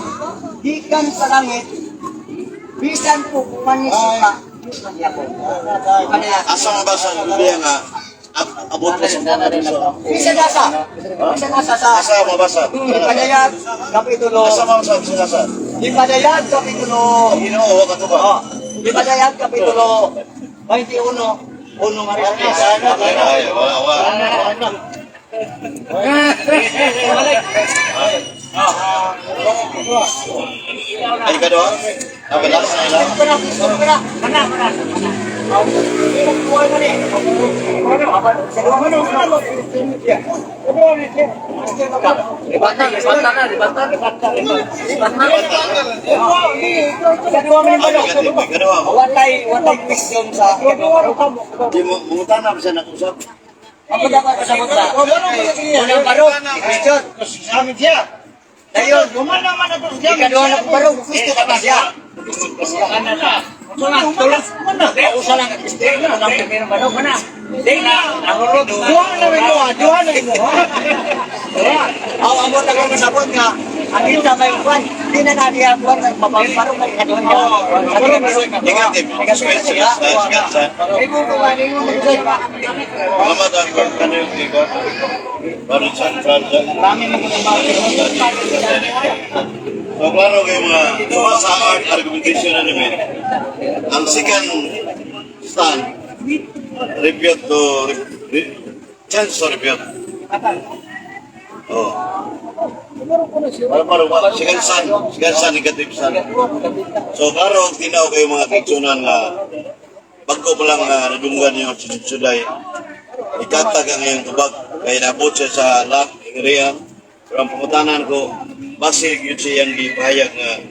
gikan sa langit, bisan po kumanis pa, Diyos man yapon. Ano yan? Asa mabasa ang Biblia nga abot na sa mga Diyos? Bisan nasa, bisan nasa sa Asa mabasa? Ipadayag, Kapitulo, Asa mabasa? Asa nasa? Ipadayag, Kapitulo, Ginoo, wa ka to ba? oh, Ipadayag, Kapitulo 21, uno nga rin. Ay, wala, wala. Ay, ka doon? Ah, wala, wala. Mana, mana. Ay, negative. Ikaduha mo. Watay question sa Di mo, mangutana ba siya nag-usap? Ako dapat kasabot ba? Unang barog, question. Dayon, ikaduha na kong barog, gusto ka ba siya? Mana na. Tulak, tulak. Usa lang ang question, unang primero barog. Mana. Di na, nahurot. Aw, amot ako kasabot nga, ang ita may kwan, di na nadiya kwan, mapaparog kay ikaduha niya. Negative. Question. Sa Salamat ang kanil ko. Baron San Francisco. So, klaro kayo mga suma sa art argumentation na namin. Ang second stand, refute to, chance to refute. Oh. Para, second stand, negative stand. So, klaro, tinaw kayo mga kitsunan nga bago pa lang na nadunggan niyo si Suday, ikatag ang iyong tubag. Kaya naabot siya sa lak, area. Pero ang pangutanan ko, base yun siya iyang gipahayag nga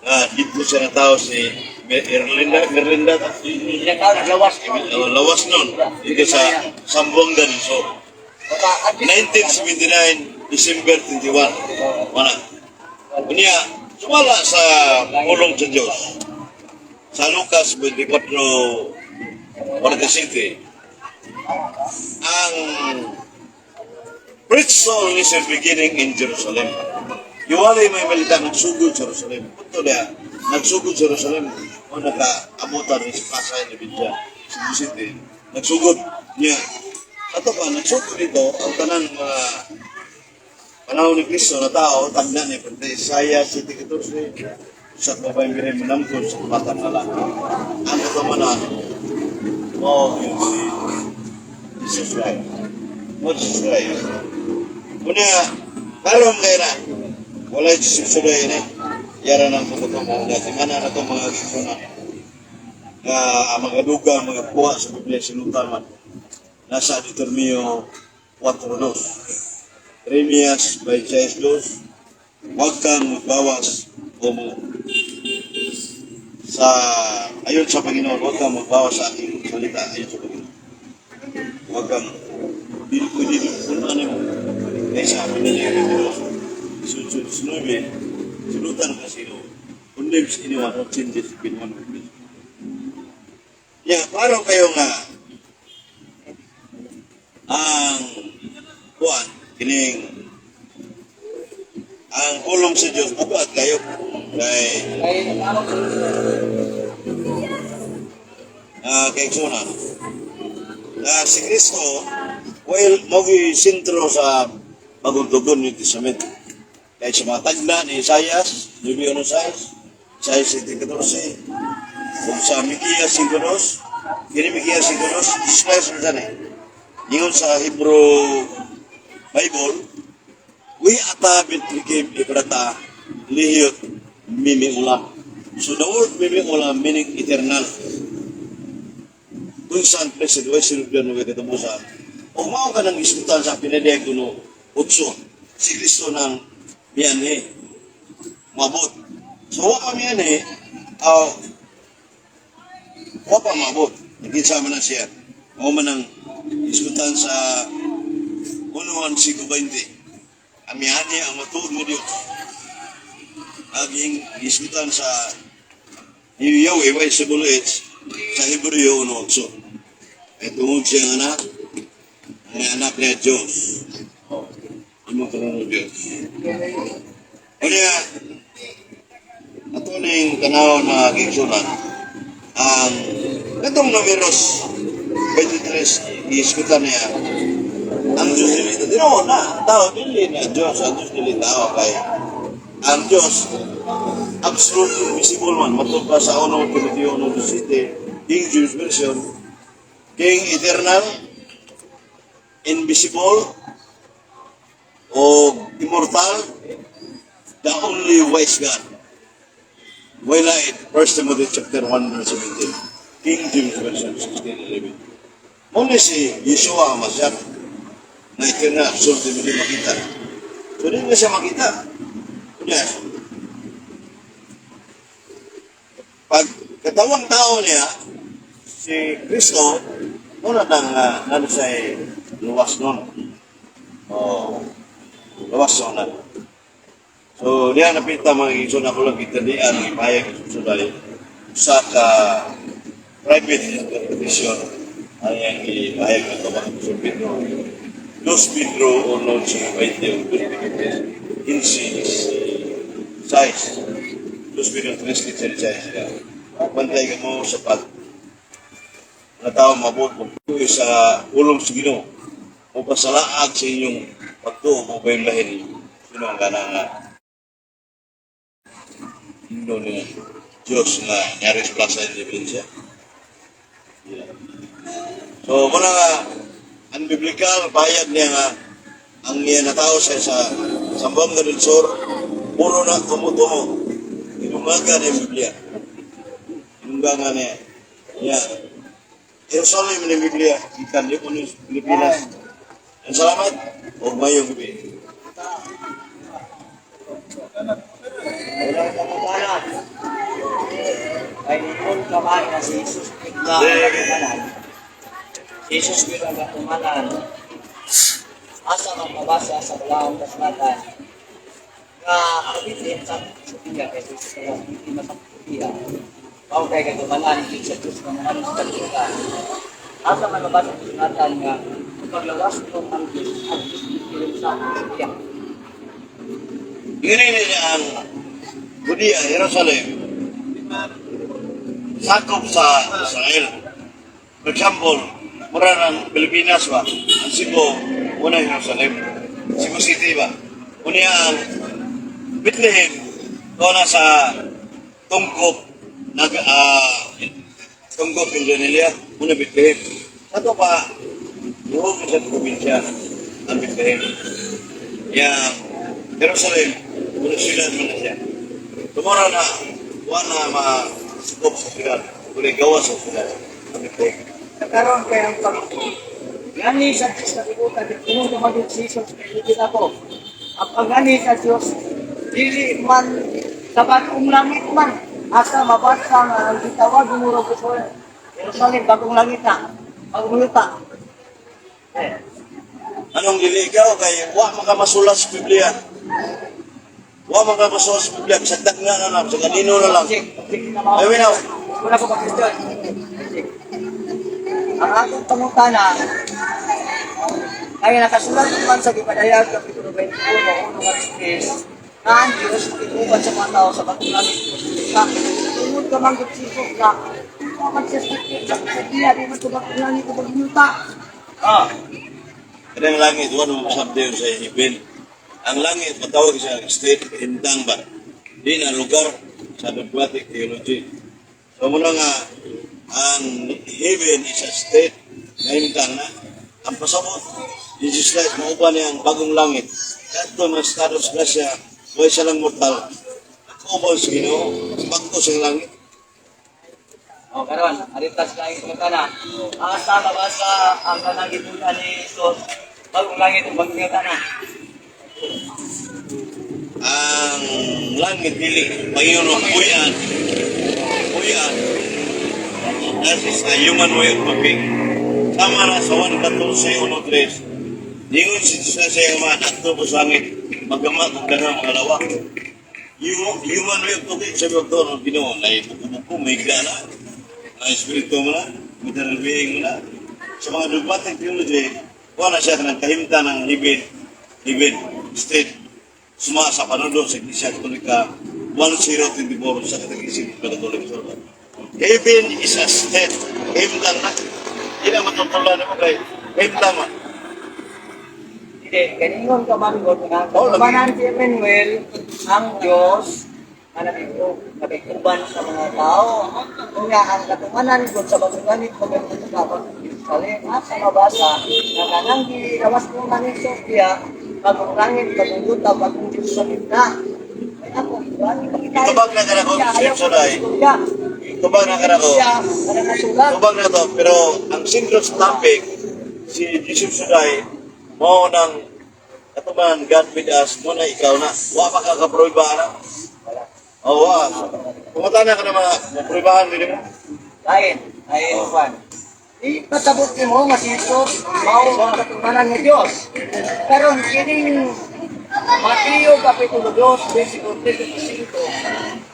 nga dito siya na tao si Erlinda, Merlinda, oh, lawas nun, dito sa Sambuanga del Sur. 1979, December 21. Wala. Unya, sumala sa pulong sa Diyos. Sa Lucas 24:47, ang preach soul is a beginning in Jerusalem. Iwalay may malita nagsugod sa Jerusalem. Punto na, nagsugod sa Jerusalem. O naka-abutan ni Pasay ni Bidya, Cebu City. Nagsugod niya. Ato pa, nagsugod dito ang tanan mga panahon ni Kristo na tao, tagna ni Pante Isaiah 7:14, sa babaeng birhen manamkod sa batang lalaki. Ang katamanan, oh, yun si Jesus Christ. Mo Jesus Christ. Una, karon kay na, wala yung susuday ni. Yara ng pagkatong dati. Mana na itong mga kisunan. Nga ang mga duga, ang mga kuha sa Biblia, sinutan man. Nasa Deuteronomio 4:2. Jeremias 26:2. Huwag kang magbawas o mo sa ayon sa Panginoon, huwag kang magbawas sa aking salita ayon sa Panginoon. Huwag kang dili ko dili punan mo. Kaya sa amin na niya Diyos. Susunod 19, sinutan ka sino. Condemns anyone who changes in one of this. Yeah, klaro kayo nga ang kuan kining ang pulong sa Dios bugat kayo kay kay Suna na si Kristo, well, mao gyud sentro sa Bagong Tugon, New Testament, kay sa mga tagna ni Isaias 9:16, Isaias 7:14 ug sa Mikias 5:2. Kini Mikias 5:2, Jesus Christ man eh. Ingon sa Hebrew Bible, we ata Bethlehem Ephrata lihiyot mimi ulam. So the word mimi ulam meaning eternal. Kung saan blessed way sinugdan mo katapusan. O mao ka nang isgutan sa pinadayag kuno utso. Si Kristo nang mianhi. Mabot. So wa pa mianhi, aw wa pa mabot. Nagkinsa man na siya. Mao man ang isgutan sa 1:5:20. Amihan niya ang matuod nga Diyos. Aging gisgutan sa Yahweh YWH sa Hebreo 1:8. Ay tungod siyang anak, ang anak niya Diyos. Oh, imong trono Diyos. O niya, ato ning tanawon, mga kaigsuonan, ang katong Numeros 23, giisgutan niya, ang Diyos dili tinuod na, ang tao dili na Diyos, ang Diyos dili tao kay ang Diyos absolutely invisible man matod pa sa 1 Timoteo 1:17, King James Version, King eternal, invisible o immortal, the only wise God. Wala it 1 Timothy chapter 1 verse 17, King James Version 16:11. Mao ni si Yeshua Mashiach na eternal, absolute, hindi makita. So di na siya makita. Yes. Pag katawang tao niya, si Kristo, muna nang nano siya luwas nun. O, luwas nun na. So, diya napita, mga igsoon, ako lang gitanian ang ipahayag sa sulay sa ka private interpretation ang iyang ipahayag ng mga Apostol Pedro. Dos Pedro 1, 20 o dos Pedro 3, 15, 6. Dos Pedro 3, 15, 6. Bantay ka mo sa pag mga tao mabot magtuoy sa pulong sa Ginoo o pasalaag sa inyong pagtuo mo ba yung lahin sino ang kanang nga Indo ni Diyos nga nyari sa Plaza Independencia. Yeah. So, muna nga, ang biblical payag niya nga, ang iya natao siya sa Zamboanga del Sur, puro na tumutumo. Inungaga niya ang Biblia. Inungaga niya. Yeah. Jerusalem ni Biblia, ikan di ko Pilipinas. Ang salamat, o mayong gabi. Walang pangutana. Kay ningon ka man nga si Jesus bigla ang katumanan. Si Jesus bigla ang katumanan. Asa man mabasa sa balaang kasulatan nga abitin sa Sophia kay Jesus sa biktima sa Sophia. Mao kay katumanan sa Diyos nga mga sa kalibutan. Asa man mabasa sa kasulatan nga paglawas mo ang Diyos sa Sophia? Ingani niya ang Judea, Jerusalem, sakop sa Israel. For example, mura ng Pilipinas ba? Ang Cebu, una Jerusalem. Cebu City ba? Una ang Bethlehem, na sa Tungkop, nag, Tungkop, Indonesia, una Bethlehem. Ato pa, buhok sa probinsya ang Bethlehem. Yang Jerusalem, una siyudad man na siya. Tumora na, wala na masakop sa siyudad. Wala gawa sa siyudad. Ang Bethlehem. Karon kay ang pag ngani sa Diyos na kalibutan, kung tumagod si Jesus, kita ko. Ang pagani sa Diyos, dili man sa bagong langit man, asa mabasa nga ang gitawag mo sa Jerusalem, bagong langit na, bagong lupa. Eh, Anong dili ikaw kay wa makamasulat sa Biblia. Wa makamasulat sa Biblia, sa dagna na lang, sa kanino na lang. Check, check na mga. Ay, winaw. Wala ko pa-question. Check. Ang atong pangutana ay nakasulat man sa Gipadayag Kapitulo 21, 1 nga 3, nga ang Diyos ituban sa mga tao sa bagong langit. Sa tungod ka man gud si Jesus nga man siya sa dia di man bagong langit o bagong yuta. Oh. Kanang langit, wa mo masabdi sa heaven. Ang langit, matawag sa state, himtang ba? Di na lugar sa dogmatic theology. So muna nga, ang heaven is a state na himtang na. Ang pasabot, Jesus Christ, mauban niya ang bagong langit. Kadto ng status na siya, buhay siya lang mortal. Kauban sa Ginoo, bago sa langit. O karon, arita sa langit pangutana. Asa mabasa ang kanang gituna ni Jesus bagong langit o bagong yuta na? Ang langit dili Panginoon buyan buyan. That is a human way of talking. Sama na sa 1:14:1-3, ningon si Jesus sa iyang mga, "Adto ko sa langit." Magama kung daghang mga lawak. Human way of talking, sabi of doon, ang Ginoo, na buko-buko, may na. Na espiritu mo na, material being mo na. Sa mga dogmatic theology, wala siya ng kahimta ng heaven, heaven state. Suma sa panundo sa Iglesia Katolika 1024 sa Katekismo Katoliko. Heaven is a state. Kahimtang na. Hindi na matutulan mo kay kahimtang man. Hindi, kaningon ka man God nga. Oh, lagi. Katumanan si Emmanuel, ang Diyos, nga nabiguban sa mga tao. Nga ang katumanan God sa pagsuganit pagkakas sa Jerusalem. At sa mabasa, na kanang gilawas mo man ni Sofia, bagong langit, bagong yuta, bagong Jerusalem na. Ay ako, ipakita. Itubag na ka na ko, description ay. Tubag na ka na ko. Siya, ano nasulat? Tubag na to, pero ang central topic, si Jesus Suday, mo nang katuman God with us, mo na ikaw na. Wa pa ka kaproiba na. Oh, wa. Pumunta na ka na mga maproibahan din mo. Lain, ay Oh. Juan. Ipatabot nimo nga si Jesus mao ang katumanan ni Dios. Karon kining Mateo kapitulo 2 versikulo 35,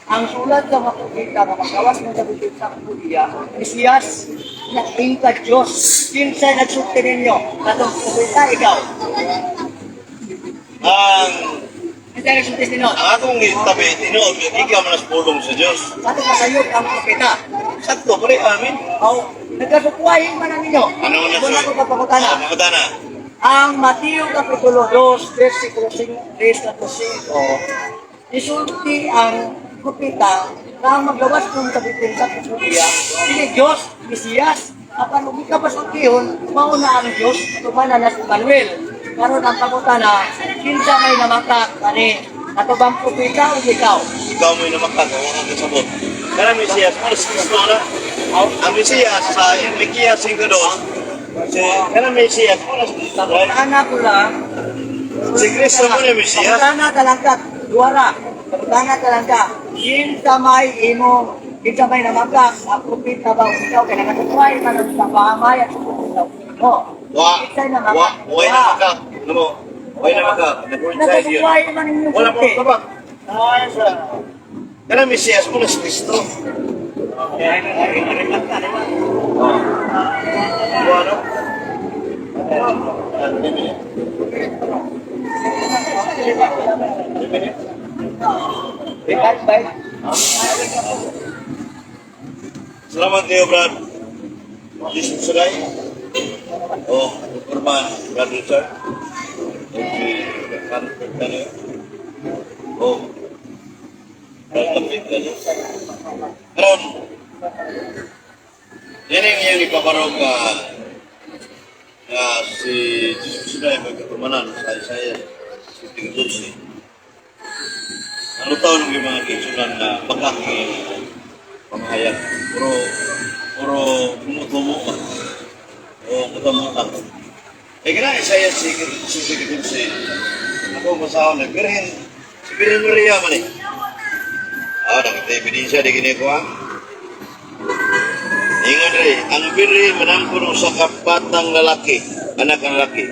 ang sulat sa mga propeta nga magawas ng David sa Hudiya, Mesiyas, nagtingkad Diyos. Kinsay nagsulti ninyo? Katong propeta, ikaw. Ang Kinsay nagsulti ninyo? ang akong tabi, tinuod, ikaw man as pulong sa Dios. Sa atong masayop ang propeta. Sakto, pare, amin. Aw, nagkasukuhay man na ninyo. Ano na Wala ko kapangutana. Ah, pangutana. Ang Mateo Kapitulo 2, versikulo 3 at 5, isulti ang propeta na ang maglawas kung kabitin sa Kusulia, sini Diyos, Mesiyas, apan ug ikaw pasultihon, mauna ang Diyos, tumana na si Manuel. Karon ang pangutana, kinsa may namata kani ato bang propeta o ikaw? Ikaw mo'y namakak, huwag kang kasabot. Kana Mesiyas, mo na si Kristo na. Ang Mesiyas sa Mikias 5.2, si kana Mesiyas, mo na si Kristo. Pangutana ko lang. Si Kristo mo na Mesiyas. Pangutana talangka, duwara. Pangutana talangka, kinsa may imo, kinsa may namakak, ang propeta ba o ikaw, kaya nakatuway man ang sa pamay at sa mo. Wa, Kinsay namakak? wa, way na makak. Ano mo? Way na makak. Nag-coincide yun. Nagkatuway man inyong Wala mo sulti. tabak. Kana Mesiyas mo na si Kristo. Oh. Wa, no? Ah, 3 minutes. 3 minutes. Bye, bye. Salamat kayo, Brad. Jesus Suday. O, Urban, Brad Richard. O, si Brad Kano. O, Brad Lapid Kano. Karon, yan ang iyang ipabarog ka na si Jesus Suday magkatumanan sa Isaiah 52. Ano taon ng mga kisunan na bakang pamahayag. Puro, puro tumutumo ka. O mutamuta. Eh kaya Isaiah 6:14. Ako masahon na Birhen, si Birhen Maria man eh. Ah, nakita ebidensya di gini ko ah. Ingon rin, ang birhen manangkon sa kapatang lalaki, anak ng lalaki.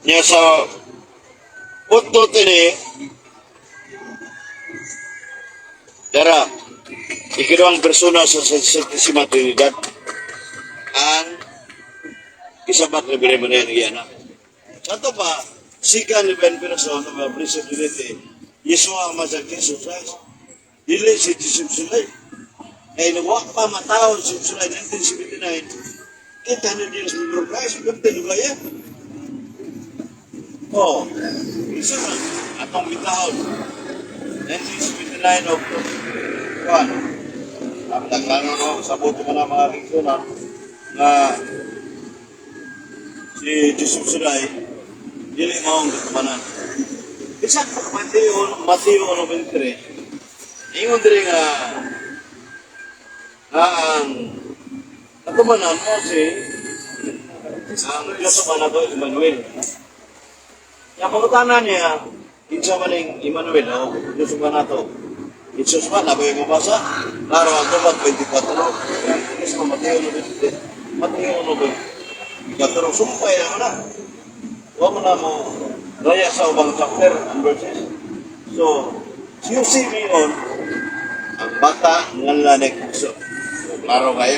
Niya sa footnote ini, dara, ikiduhang persona sa Santissima Trinidad, ang isabat ni Birhen Maria ng anak. Sa ato pa, sikan ni Ben Person of the Blessed Trinity, Yeshua ang Masag Jesus Christ. Dili si Jesus Sulay. Kaya nawa pa matawon si Sulay 1979, 800 years before Christ, pwede lugaya. Oh, isa man, atong bitahon. 1979 of Juan. Ang naglano no, sa buto mo na mga kiksunan na si Jesus Sulay, dili maong katumanan. Isa ka Mateo, Mateo 1:23. Ingon diri nga nga ang katumanan mo si ang Diyos man nato Emmanuel. Yang pangutana niya, kinsa man ning Emmanuel o Diyos man nato. Jesus man, ako yung mabasa. Klaro ang tubag, 24. Mismo Mateo 1:23. Mateo 1:24. Sumpay na mo na. Huwag mo na mo. Raya sa ubang chapter and verses. So, si Jose mingon, ang bata nganlan nagpuso. So, klaro kayo?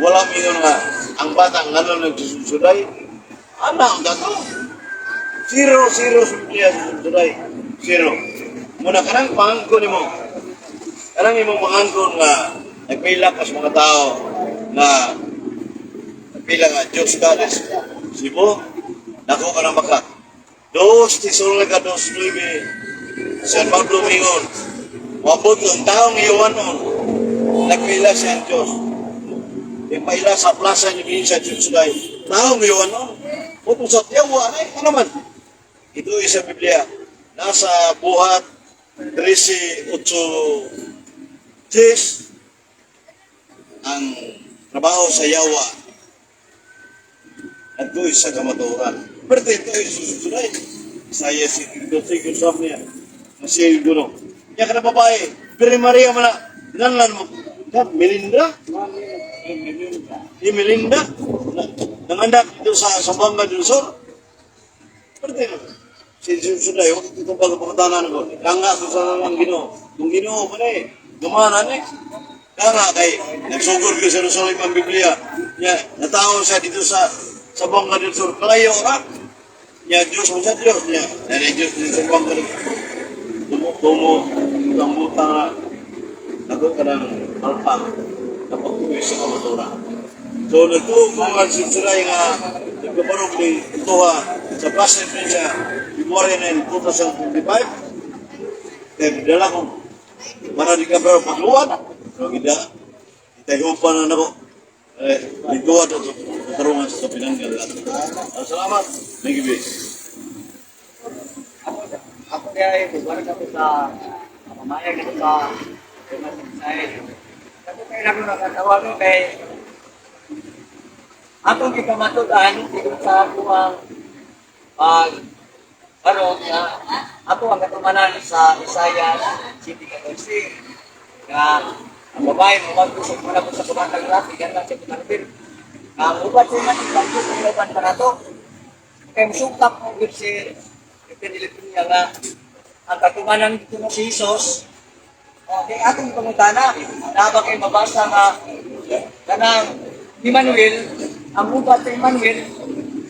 Wala mingon nga, ang bata nganlan nagsusuday. Ana ang dato. Zero, zero sa Biblia sa susuday. Zero. Muna kanang pangangko nimo. Kanang imong pangangkon nga nagpila ka sa mga tao nga nagpila nga Diyos ka des Cebu, dako ka na maka. 2 Tesalonica 2:9, San Pablo mingon, wabot ang taong iwanon, nagpila siya ang Diyos. Ipaila sa plaza ni Minsa Diyos. Taong iwanon, puto sa tiyawa, ay, ano man. Ito sa Biblia. Nasa Buhat 13:8 10, ang trabaho sa yawa nagtuoy sa kamatuoran. Pero ito ay susunod. Isaiah 52, sabi niya, na siya yung guno. Niya ka na babae, pero Maria man na, nanlan mo. Kan, Melinda? Ni Melinda? Na, nangandak dito sa Zamboanga del Sur. Pero ito, si susunod, huwag ito bago pangutanan ko. Kanga sa sa ang Ginoo. Kung Ginoo pa na eh, gumana na eh. Kanga kay nagsugod ko sa Jerusalem ang Biblia. Nya natawo siya dito sa Zamboanga del Sur. Kalayo ra. Nya Diyos mo sa Diyos niya. Dahil Diyos dito sa Zamboanga del Sur. Tumo tumo ang butang na ako ka ng alpang napagtuwi sa kamaturan. So nagtuo ko ang sinsuray nga nagkabarog ni Tuha sa Plaza Indonesia February 9, 2025. Kaya dala ko para di ka pero pagluwad. So gida itahupan na nako. Eh, dito at katarungan sa pinanggal. Ah, salamat. Thank you, Vic. Ako kaya ay wala ko sa pamamayag ko sa Israel. Kasi kay nako nakatawa ko kay atong gikamatud-an sigon sa akuang pag karon nga ato ang katumanan sa Isaiah 7:14 nga ang babae mo magkusog mo na po sa kumantang laki yan lang siya kumanapin. Ang ubat siya man ipagkus ng uban pa nato kay musukap mo gyud si Pinilipin niya nga ang katumanan dito no si Jesus. Okay, atong pangutana, na ba kay mabasa nga kanang Emmanuel, ang ubat sa Emmanuel,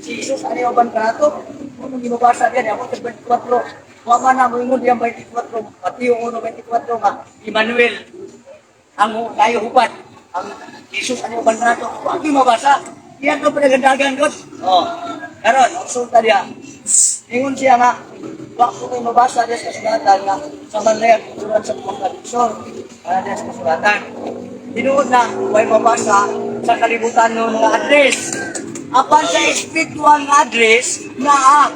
si Jesus ani uban kanato? Kung hindi mabasa diyan, ako sa 24. Wa man na moingon diyan 24, Mateo 1:24 nga Emmanuel ang layo hubad ang Jesus ani uban kanato. Wa gyud mabasa. Iyan ko pinagandagan god. Oh. Karon, ang sulta diya. Ingon siya nga, wa ko may mabasa diya sa kasulatan nga sa manlayag surat sa mga tradisyon para diya sa kasulatan. Tinuod na, way mabasa sa kalibutan ng mga address. Apan sa spiritual nga address, naa.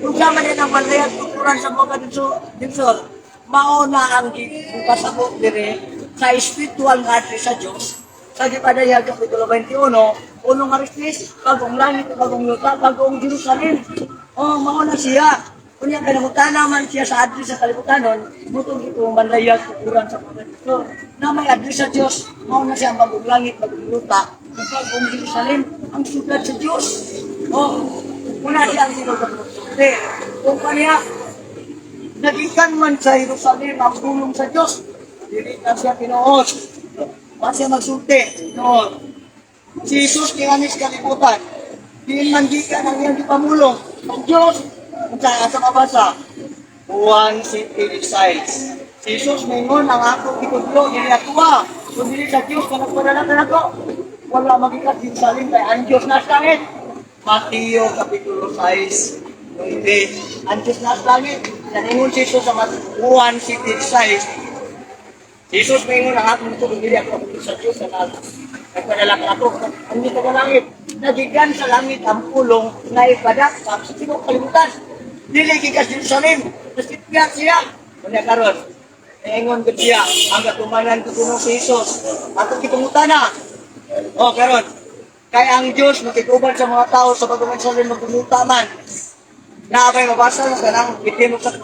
Kung sama din ang manlayag tukuran sa mga tradisyon, mao na ang gipasabot dire sa spiritual nga address sa Diyos sa Gipadayag Kapitulo 21, unong aristis, bagong langit, bagong lupa, bagong Jerusalem. Oh, mao na siya. Unya kay nangutana man siya sa address sa kalibutanon, butong ito manlayag tukuran sa mga Diyos. Na may address sa Diyos, mao na siya ang bagong langit, bagong lupa, ug bagong Jerusalem, ang syudad sa Diyos. Oh, muna siya ang sinugod. Kung kaniya, nagikan man sa Jerusalem ang pulong sa Diyos, dili na siya tinuod. Wa siya magsulti, tinuod. Si Jesus nianis kalibutan. Diin man gikan ang iyang gipamulong. Ang Diyos, kung sa asa mabasa, Juan 7:6. Si Jesus mingon ang ako gitudlo dili atuwa. Kung dili sa Diyos ka nagpadala kanako. Wala magikat Jerusalem kay ang Diyos nasa langit. Mateo Kapitulo 6. Hindi. Ang Diyos nasa langit. Naningon si Jesus sa Juan 7:6. Si Jesus mingon ang akong gitudlo dili ako sa Diyos na nagpadala kanako. Ang Diyos sa langit. Nagikan sa langit ang pulong nga ipadaksak sa tibuok kalibutan. Dili gikas Jerusalem. Nasipya siya. Unya karon, ingon gud siya ang katumanan ko kuno si Jesus. Atong gipangutana. O karon, kay ang Dios makiguban sa mga tao sa bagong Jerusalem magumuta man. Na may mabasa na kanang itinok sa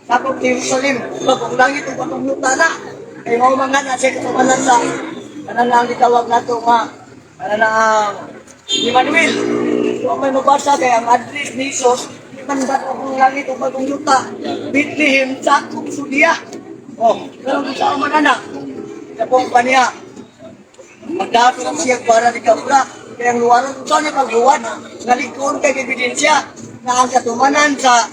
sakop ni Jerusalem, bagong langit ug bagong yuta na. Kay mao man nga na siya katumanan sa kanan na ang gitawag nato nga kanan na ang Emmanuel. So may mabasa kay ang address ni Jesus. man bagong langit o bagong yuta. Bethlehem, sakop Sudiya. Oh, pero kung saan man anak, sa pong paniya, magdato siya para ni Kabra. Kaya ang luwaran, kung saan niya pagluwan, nalikon kay ebidensya na ang katumanan sa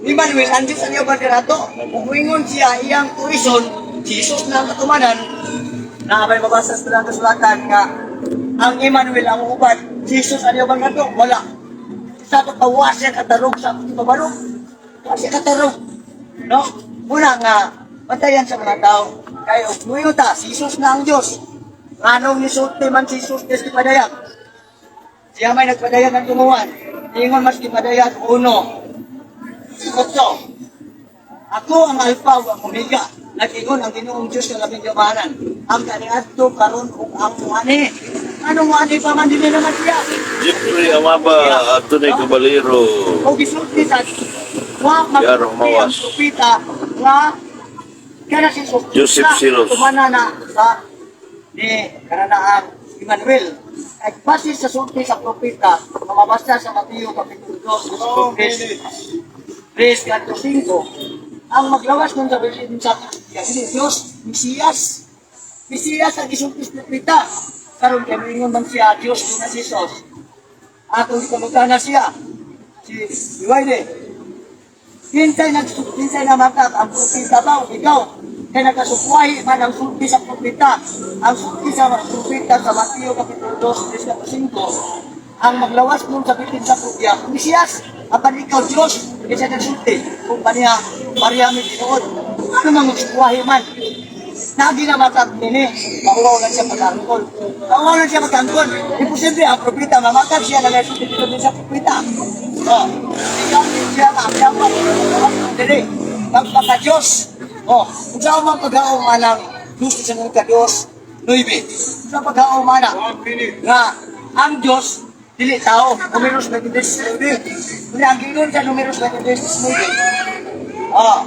Emmanuel, ang Diyos ang iyong banderato. Kung muingon siya, iyang tuison, si Jesus na ang katumanan, na may mabasa sa lang kasulatan nga ang Emmanuel ang uban, si Jesus ang iyong banderato, wala. Sa ito kawas siya katarog sa pabarog. Wa siya katarog. No? Muna nga, bantayan sa mga tao. Kaya muingon ta, si Jesus na ang Diyos. Anong nisulti man si Jesus des gipadayag? Siya may nagpadayag ng tumuan. Ingon mas gipadayag 1:8. Ako ang Alpha ug ang Omega. Nag-ingon ang Ginoong Diyos nga labing gamahanan. Ang kaniadto karon ug ang muani. Anong muani pa man dili naman siya. Jeffrey Amaba, Anthony Caballero. O gisulti sa wa Yaro, magsulti ang mawas. propeta nga kana si Jesus. Joseph na Silos. Tumana na sa ni kana ang Emmanuel. Ay base sa sulti sa propeta, nga mabasa sa Mateo kapitulo 2, verse 3 5, ang maglawas nun sa bilin sa si Diyos, Mesiyas. Mesiyas ang gisulti sa propeta. Karon kay moingon man siya Diyos na si Jesus. Atong gipamutana siya si Iwaide. Kinsay namatag ang propeta ba o ikaw? Kay nagkasukwahi man ang sulti sa propeta. Ang sulti sa propeta sa Mateo Kapitulo 2, verse 5, ang maglawas nun sa bitin sa propya, Mesiyas, apan ikaw Diyos, kaysa nagsulti, kung paniya, pareha mi tinuod. Ano mang magsukwahi man? Nagi na matag nini, mauwaw lang siya pagkangkol. Mauwaw lang siya pagkangkol. Imposible ang propeta, mamatag siya na sulti dito din sa propeta. Oh, ikaw din siya maagyapan, dili, magpaka-Diyos. Oh, kung saan man paghaong anang Diyos sa mga ka-Diyos, 9. Sa paghaong mana, nga ang Diyos, dili tao, Numeros 23:9. Kaya ang gingon sa Numeros 23:9, ah,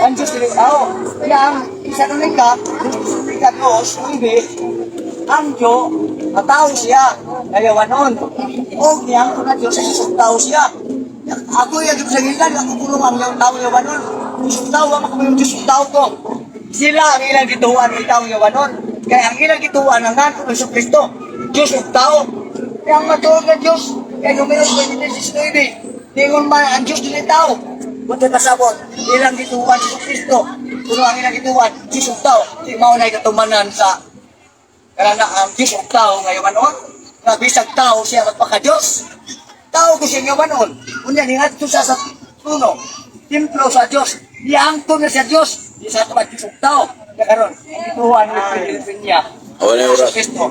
ang Diyos dili tao. Kaya ang isa nun ka, Diyos ka Diyos, 9, ang Diyos, matao siya, nayawanon. O niyang ko na Diyos, sa isang tao siya. Ako yung sa gilan, ako kulong ang iyong tao yawanon. Diyos tao, ako yung Diyos tao ko. Sila ang ilang gituan ng tao yawanon. Kaya ang ilang gituan ang nganto ng Kristo, Diyos ug tao. Kaya ang matuod ng Diyos, kaya Numeros 23:9, tingon man ang Diyos dili tao. Buti kasabot, ilang gituan si Kristo. Kuno ang ilang gituan, Diyos ug tao. Di mao na'y katumanan sa karana ang Diyos ug tao ngayon manon. Nga bisag tao siya magpaka-Diyos. Tao ko siya ngayon manon. Unya niadto siya sa trono, templo sa Diyos. Niangto na siya Diyos. Di sa ito Diyos ug tao. Kaya karon, gituan ni Pilipin niya. Awan na oras. Kristo.